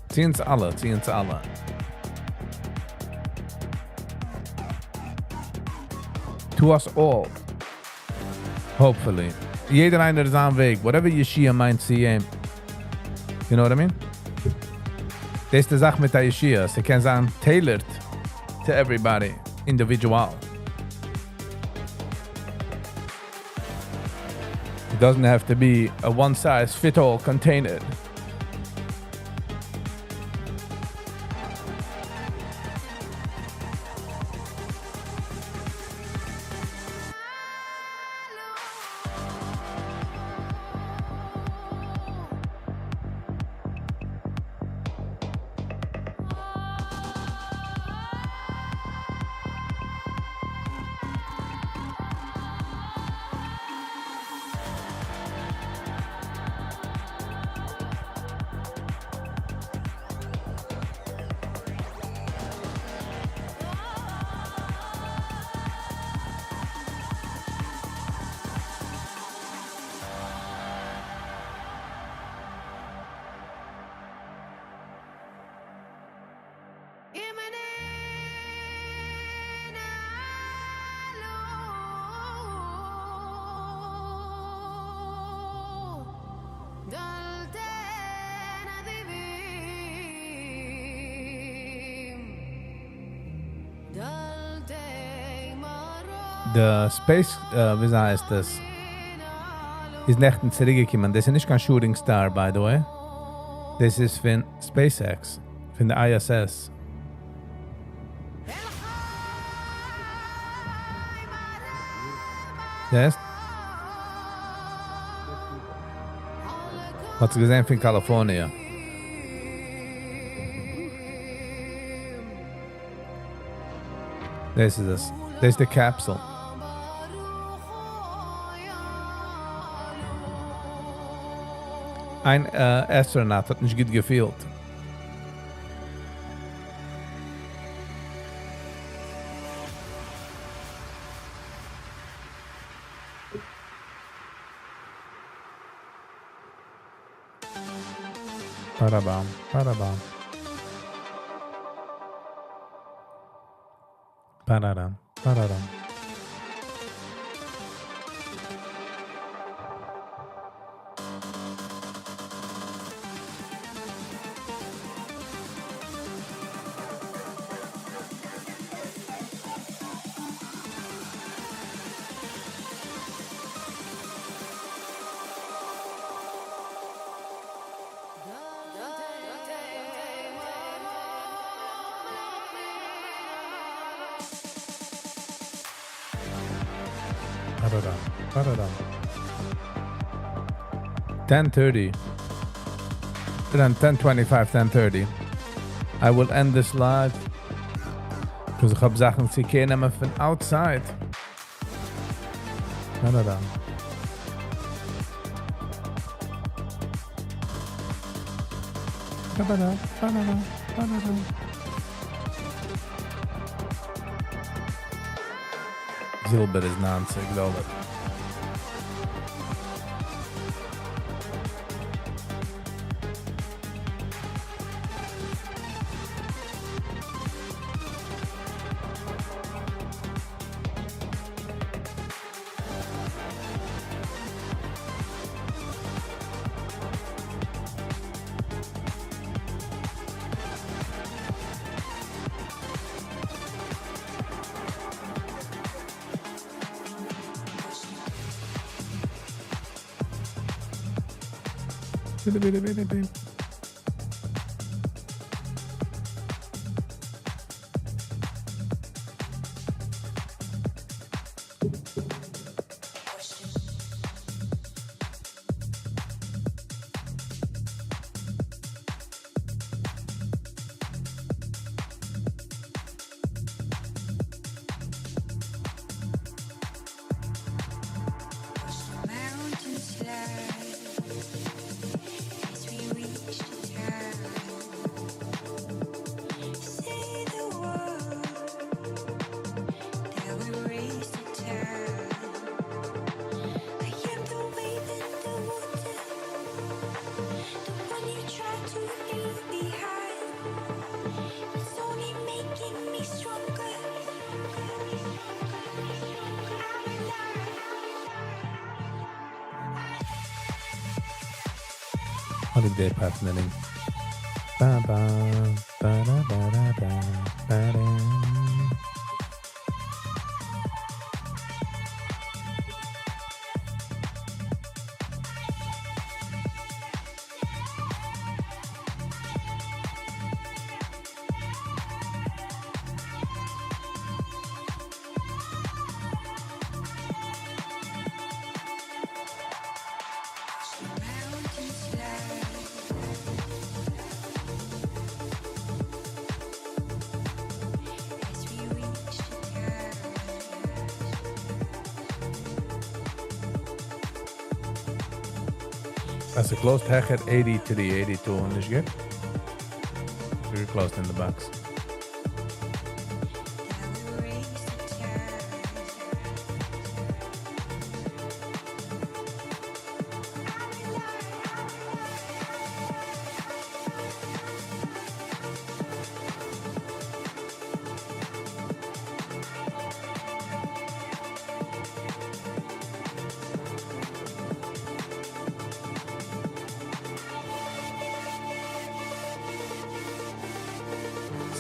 Speaker 1: צו אונז אלע, צו אונז אלע. To us all. Hopefully. יעדער איינער זיין וועג. Whatever ישועה מיינט צו אים. You know what I mean? דאס איז די זאך מיט דער ישועה. ס'קען זיין tailored to everybody. Individual. It doesn't have to be a one size fit all container. The space, ווי הייסט דאס? איז נעכטן צוריקגעקומען. דאס איז נישט קיין shooting star, by the way. דאס איז פון SpaceX, פון די ISS. זעסט? האט זי געזען פון California. דאס איז עס. דאס איז די capsule. אן astronaut האט נישט גוט געפילט. Parabam, parabam. Pararam, pararam. פאראראם, פאראראם. 10:30. Then 10:25, 10:30. I will end this live. Because איך האב זאכן צו care נעמען פון outside. פאראראם. פאראראם, פאראראם, פאראראם. זילבער איז 90 דאלער. Holiday partnering. Ba ba ba da ba da ba ba da. אז עס closed העכער 83, 82 נישט גוט. Very close in the box.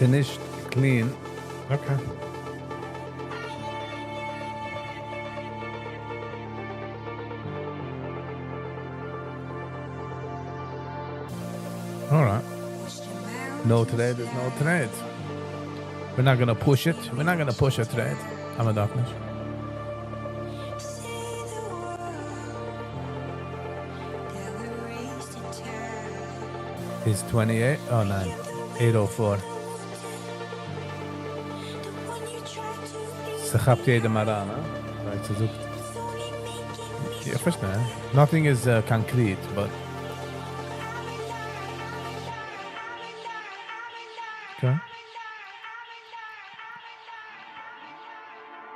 Speaker 1: ס'איז נישט clean. Okay. Alright. No trade is no trade. We're not gonna push it. We're not gonna push a trade. I'm a darkness. He's 28. Oh, 9. 804. ס'כאפט יעדעם אריין, הא? Right, ס'זאגט. איך פארשטיי. Nothing is concrete, but... Okay.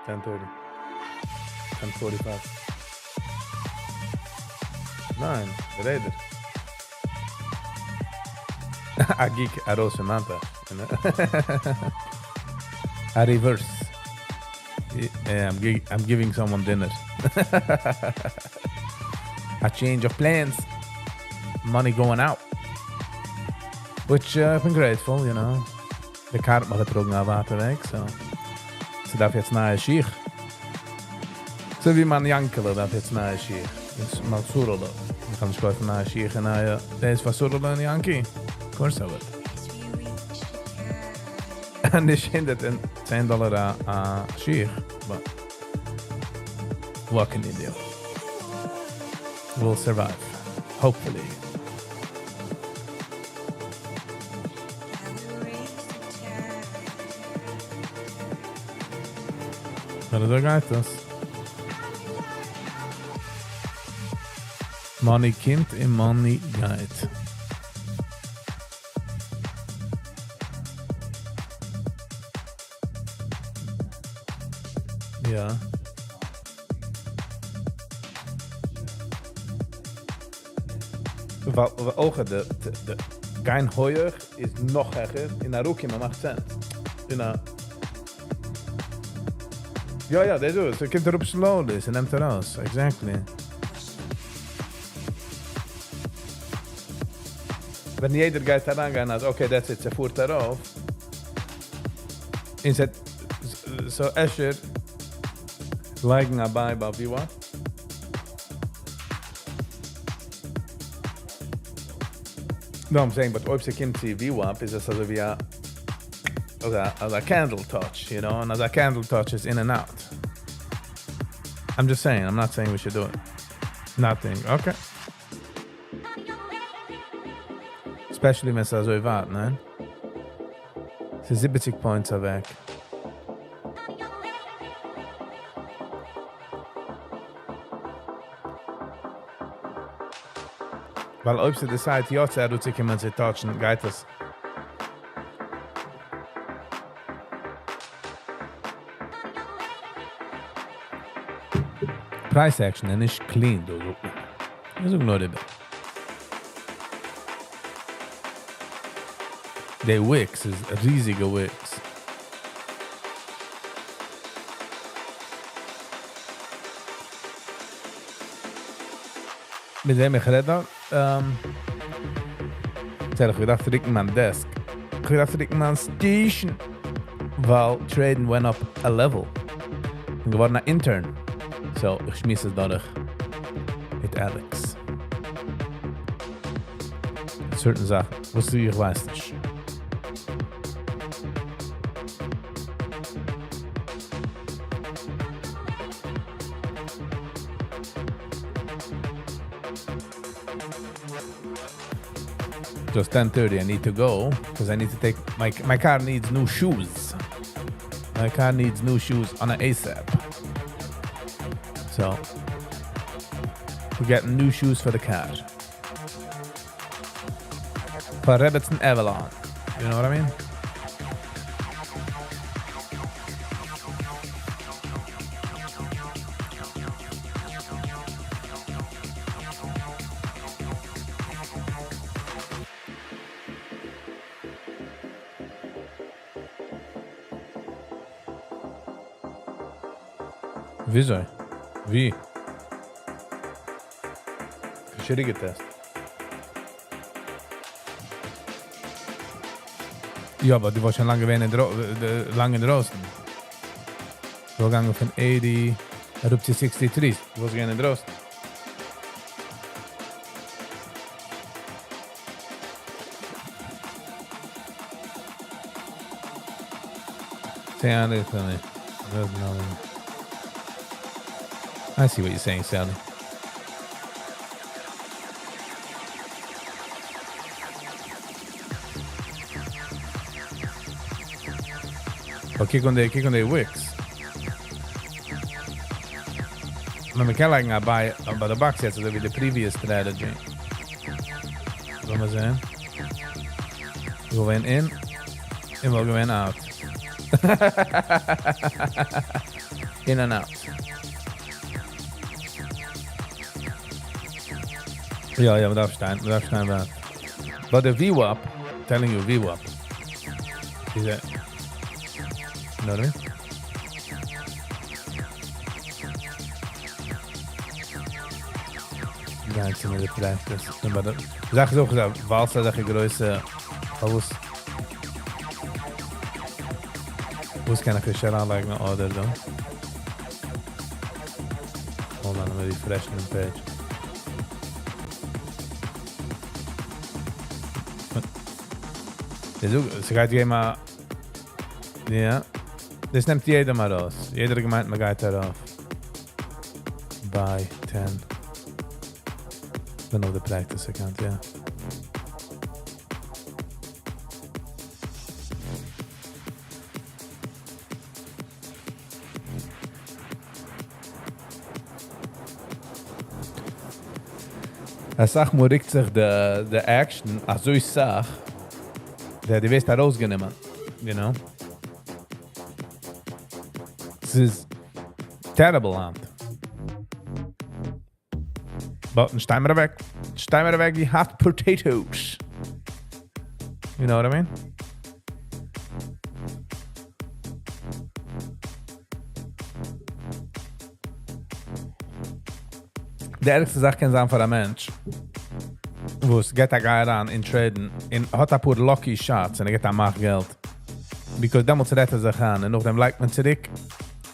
Speaker 1: 10:30. 10:45. ניין, רעדער. א geek ארויס פון מיין טאש. A reverse. Yeah, I'm giving someone dinner. A change of plans. Money going out. Which I've been grateful, you know. די car האט מיך געטראגן א ווייטע וועג, so. ס'דארף יעצט נייע שיך. אזוי ווי מיין יאנקעלע דארף יעצט נייע שיך. יעצט מאל סורעלע. איך קען נישט קויפן נייע שיך און נייע... דאס פאר סורעלע און יאנקי. Of course I would. נישט 110 דאלער א שיך, but What can you do? We'll survive. Hopefully. אבער אזוי גייט דאס. Money קומט און money גייט. יא. ווייל אויך די די גיין הויעך איז נאך העכער און אראפקומען מאכט sense. אין א יא יא, דאס איז, ס'קומט אראפ slowly, ס'נעמט ארויס, exactly. ווען יעדער גייט אריינגיין אז okay that's it, ס'פארט ארויף, און ס'העט, so אפשר לייגן א buy ביי VWAP. No, I'm saying, but אויב ס'קומט צו VWAP איז עס אזוי ווי א אזא אזא candle touch, you know, און אזא candle touch איז in and out. I'm just saying, I'm not saying we should do it. Nothing, okay. Especially ווען ס'איז אזוי ווייט, ניין? ס'איז 70 points אוועק. ווייל אויב ס'decide יא צו אראפצוקומען צו touch ן, גייט עס. Price action איז נישט clean דא, זאגט מען. איך זאג נאר איבער. די wicks איז ריזיגע wicks. מיט וועם איך רעד דא? איך געדארפט רוקן מיין desk. איך געדארפט רוקן מיין station. ווייל trading went up a level. איך בין געווארן א intern. So, איך שמועס עס דורך מיט Alex. Certain זאכן. וואס איך ווייס נישט. Just 10:30. I need to go because I need to take my my car needs new shoes. My car needs new shoes on an ASAP. So we're getting new shoes for the car. For Rebbetzin Avalon. You know what I mean? וויאזוי? ווי? כשר'יגע test. יא, אבער דו ווארסט שוין לאנג געווען אין לאנג אינדרויסן. דו געגאנגען פון 80 אראפ צו 63. דו ווארסט געווען אינדרויסן. Say for me. I see what you're saying, Sally. אבער קוק אן די wicks. מען קען לייגן א buy ביי די box יעצט, אזוי ווי די previous strategy. לאמיר זען. Going in און we're going out. In and out. יא, יא, מען דארף שטיין, מען דארף שטיין ווייט. But the VWAP, telling you VWAP, is a, you know what I mean? גיין צו מיר די practice. אבער די זאך איז אויך, ווייל ס'איז אזא גרויסע, פארוואס וואס קען איך נישט אריינלייגן אן order דא? Hold on, I'm refreshing the page. ס'גייט געבן א. יא. דאס נעמט יעדער מאל ארויס. יעדער האט געמיינט, מען גייט ארויף. Buy 10. בין אויף די practice account, יא. אסאך מאל ריקט זיך די action אזוי סאך, דו ווערסט ארויסגענומען, you know. ס'איז terrible היינט. But שטיי מיר אוועק. שטיי מיר אוועק ווי hot potatoes. You know what I mean? די ערגסטע זאך קען זיין פאר א מענטש, וואס געט א גיי אריין אין trade ן און האט אפאר lucky shots און ער געט א מאך געלט. Because דעמאלטס רעדט ער זיך איין און נאכדעם לייגט מען צוריק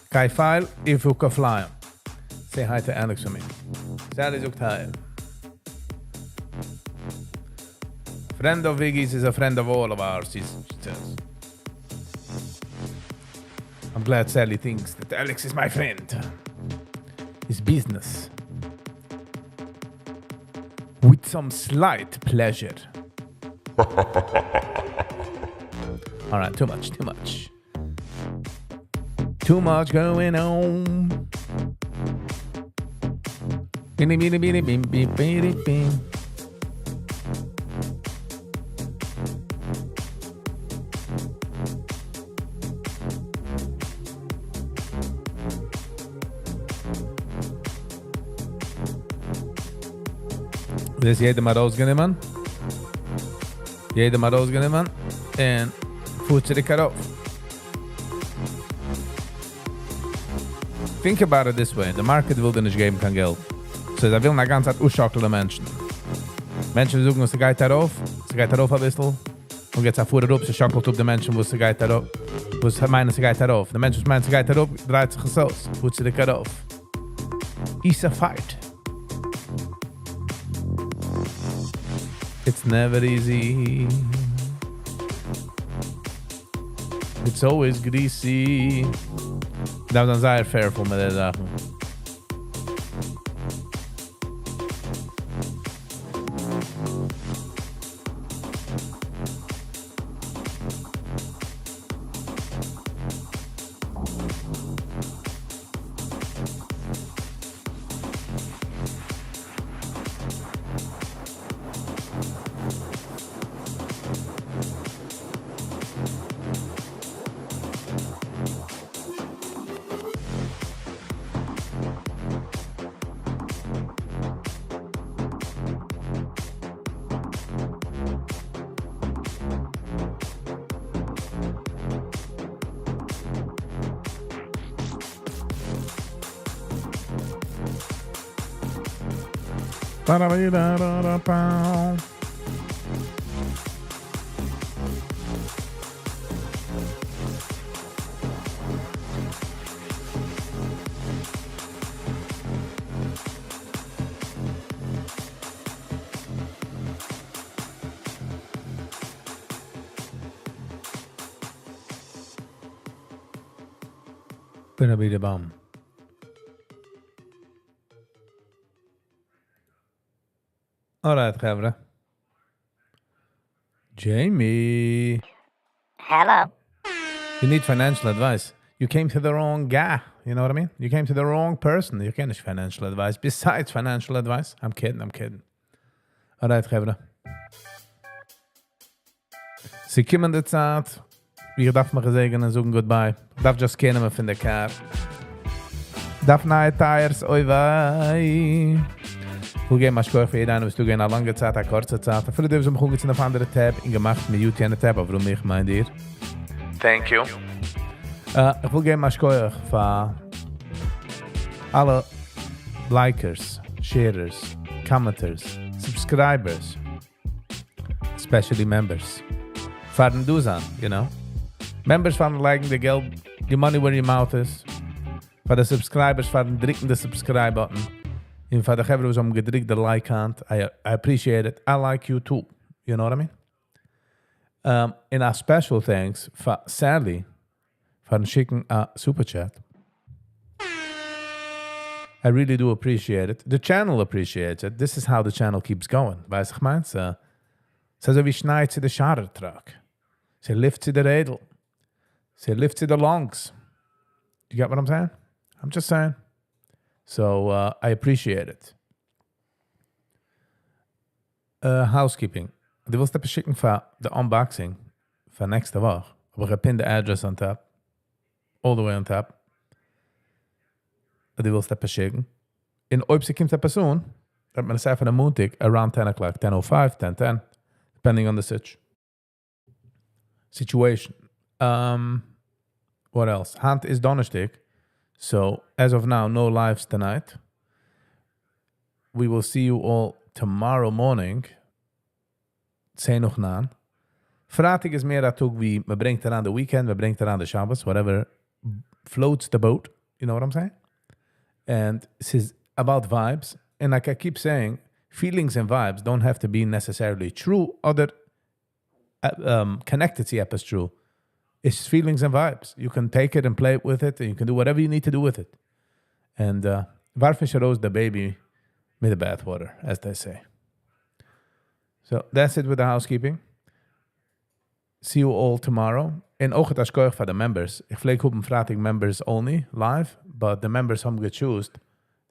Speaker 1: קיין פייל if you can fly. Say hi to Alex for me. Sally זאגט hi. Friend of Iggy's is a friend of all of ours, she says. I'm glad Sally thinks that Alex is my friend. It's business. With some slight pleasure. All right, too much, too much. Too much going on. Bini, bini, bini, bim, bim, bini, bim. דאס יעדער מאל ארויסגענומען. יעדער מאל ארויסגענומען. און פארט צוריק ארויף. Think about it this way. The market וויל דיר נישט געבן קיין געלט. So זיי ווילן א גאנצע צייט אויסשאקלען די מענטשן. מענטשן זאגן, עס גייט ארויף, עס גייט ארויף א ביסל. און יעצט א פאר אראפ, עס שאקלט אפ די מענטשן, וואס עס גייט ארויף. וואס מיינען, עס גייט ארויף. די מענטשן, וואס מיינען, עס גייט אראפ, דרייט זיך עס אויס. פארט צוריק ארויף. It's a fight. It's never easy. It's always greasy. דארף מען זייער careful מיט די זאכן. Gonna be the bomb. Alright, חברה. Jamie.
Speaker 6: Hello.
Speaker 1: You need financial advice. You came to the wrong guy. You know what I mean? You came to the wrong person. You can't financial advice. Besides financial advice. I'm kidding, I'm kidding. Alright, חברה. ס'קומען די צייט. איך דארף מיך געזעגענען און זאגן goodbye. איך דארף just קענען פון די car. דארף נייע tires, אוי וויי. איך וויל געבן א שכוח פאר יעדער איינער, וואס דא געווען א לאנגע צייט, א קורצע צייט. אפילו די וואס האבן מיך אנגעצינדן אויף אנדערע tab און געמאכט mute יענע tab, אבער איך מיין דיר. Thank you. איך וויל געבן א שכוח פאר אלע likers, sharers, commenters, subscribers, especially members. פארן דא זיין, you know. Members פארן לייגן די געלט, the money where your mouth is. פאר די subscribers פארן דריקן די subscribe button. און פאר די חברה וואס האבן געדריקט די like האנט. I appreciate it. I like you too. You know what I mean? And a special thanks פאר Sally פארן שיקן א super chat. I really do appreciate it. The channel appreciates it. This is how the channel keeps going. ווייסט איך מיין? ס'איז אזוי ווי שניי צו די שארער truck. ס'לופט צו די רעדל. ס'לופט צו די lungs. You get what I'm saying? I'm just saying. So I appreciate it. Housekeeping. דו ווילסט עפעס שיקן פאר the unboxing פאר נעקסטע וואך. אבער איך pin the address on top. All the way on top. דו ווילסט עפעס שיקן. און אויב ס'קומט עפעס אן, וועט מען עס עפענען מאנטאג around 10 o'clock, 10:05, 10:10, depending on the situation. What else? היינט איז דאנערשטאג. So, as of now, no lives tonight. We will see you all tomorrow morning. 10 נאך 9. פרייטאג איז מער א טאג ווי מ'ברענגט אריין the weekend, מ'ברענגט אריין the Shabbos, whatever floats the boat. You know what I'm saying? And this is about vibes. And like I keep saying, feelings and vibes don't have to be necessarily true or connected to עפעס true. It's feelings and vibes. You can take it and play it with it, and you can do whatever you need to do with it. And ווארף נישט ארויס the baby with the bathwater, as they say. So that's it with the housekeeping. See you all tomorrow. און אויך א שכוח פאר the members. איך פלעג האבן פרייטאג members only live, but the members האבן גע-choosed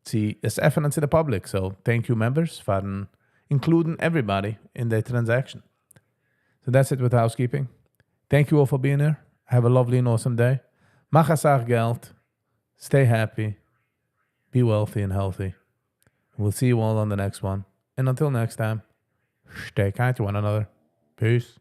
Speaker 1: צו עס עפענען to the public. So thank you, members, for including everybody in the transaction. So that's it with housekeeping. Thank you all for being here. Have a lovely and awesome day. מאך א סאך געלט. Stay happy. Be wealthy and healthy. We'll see you all on the next one. And until next time, stay kind to one another. Peace.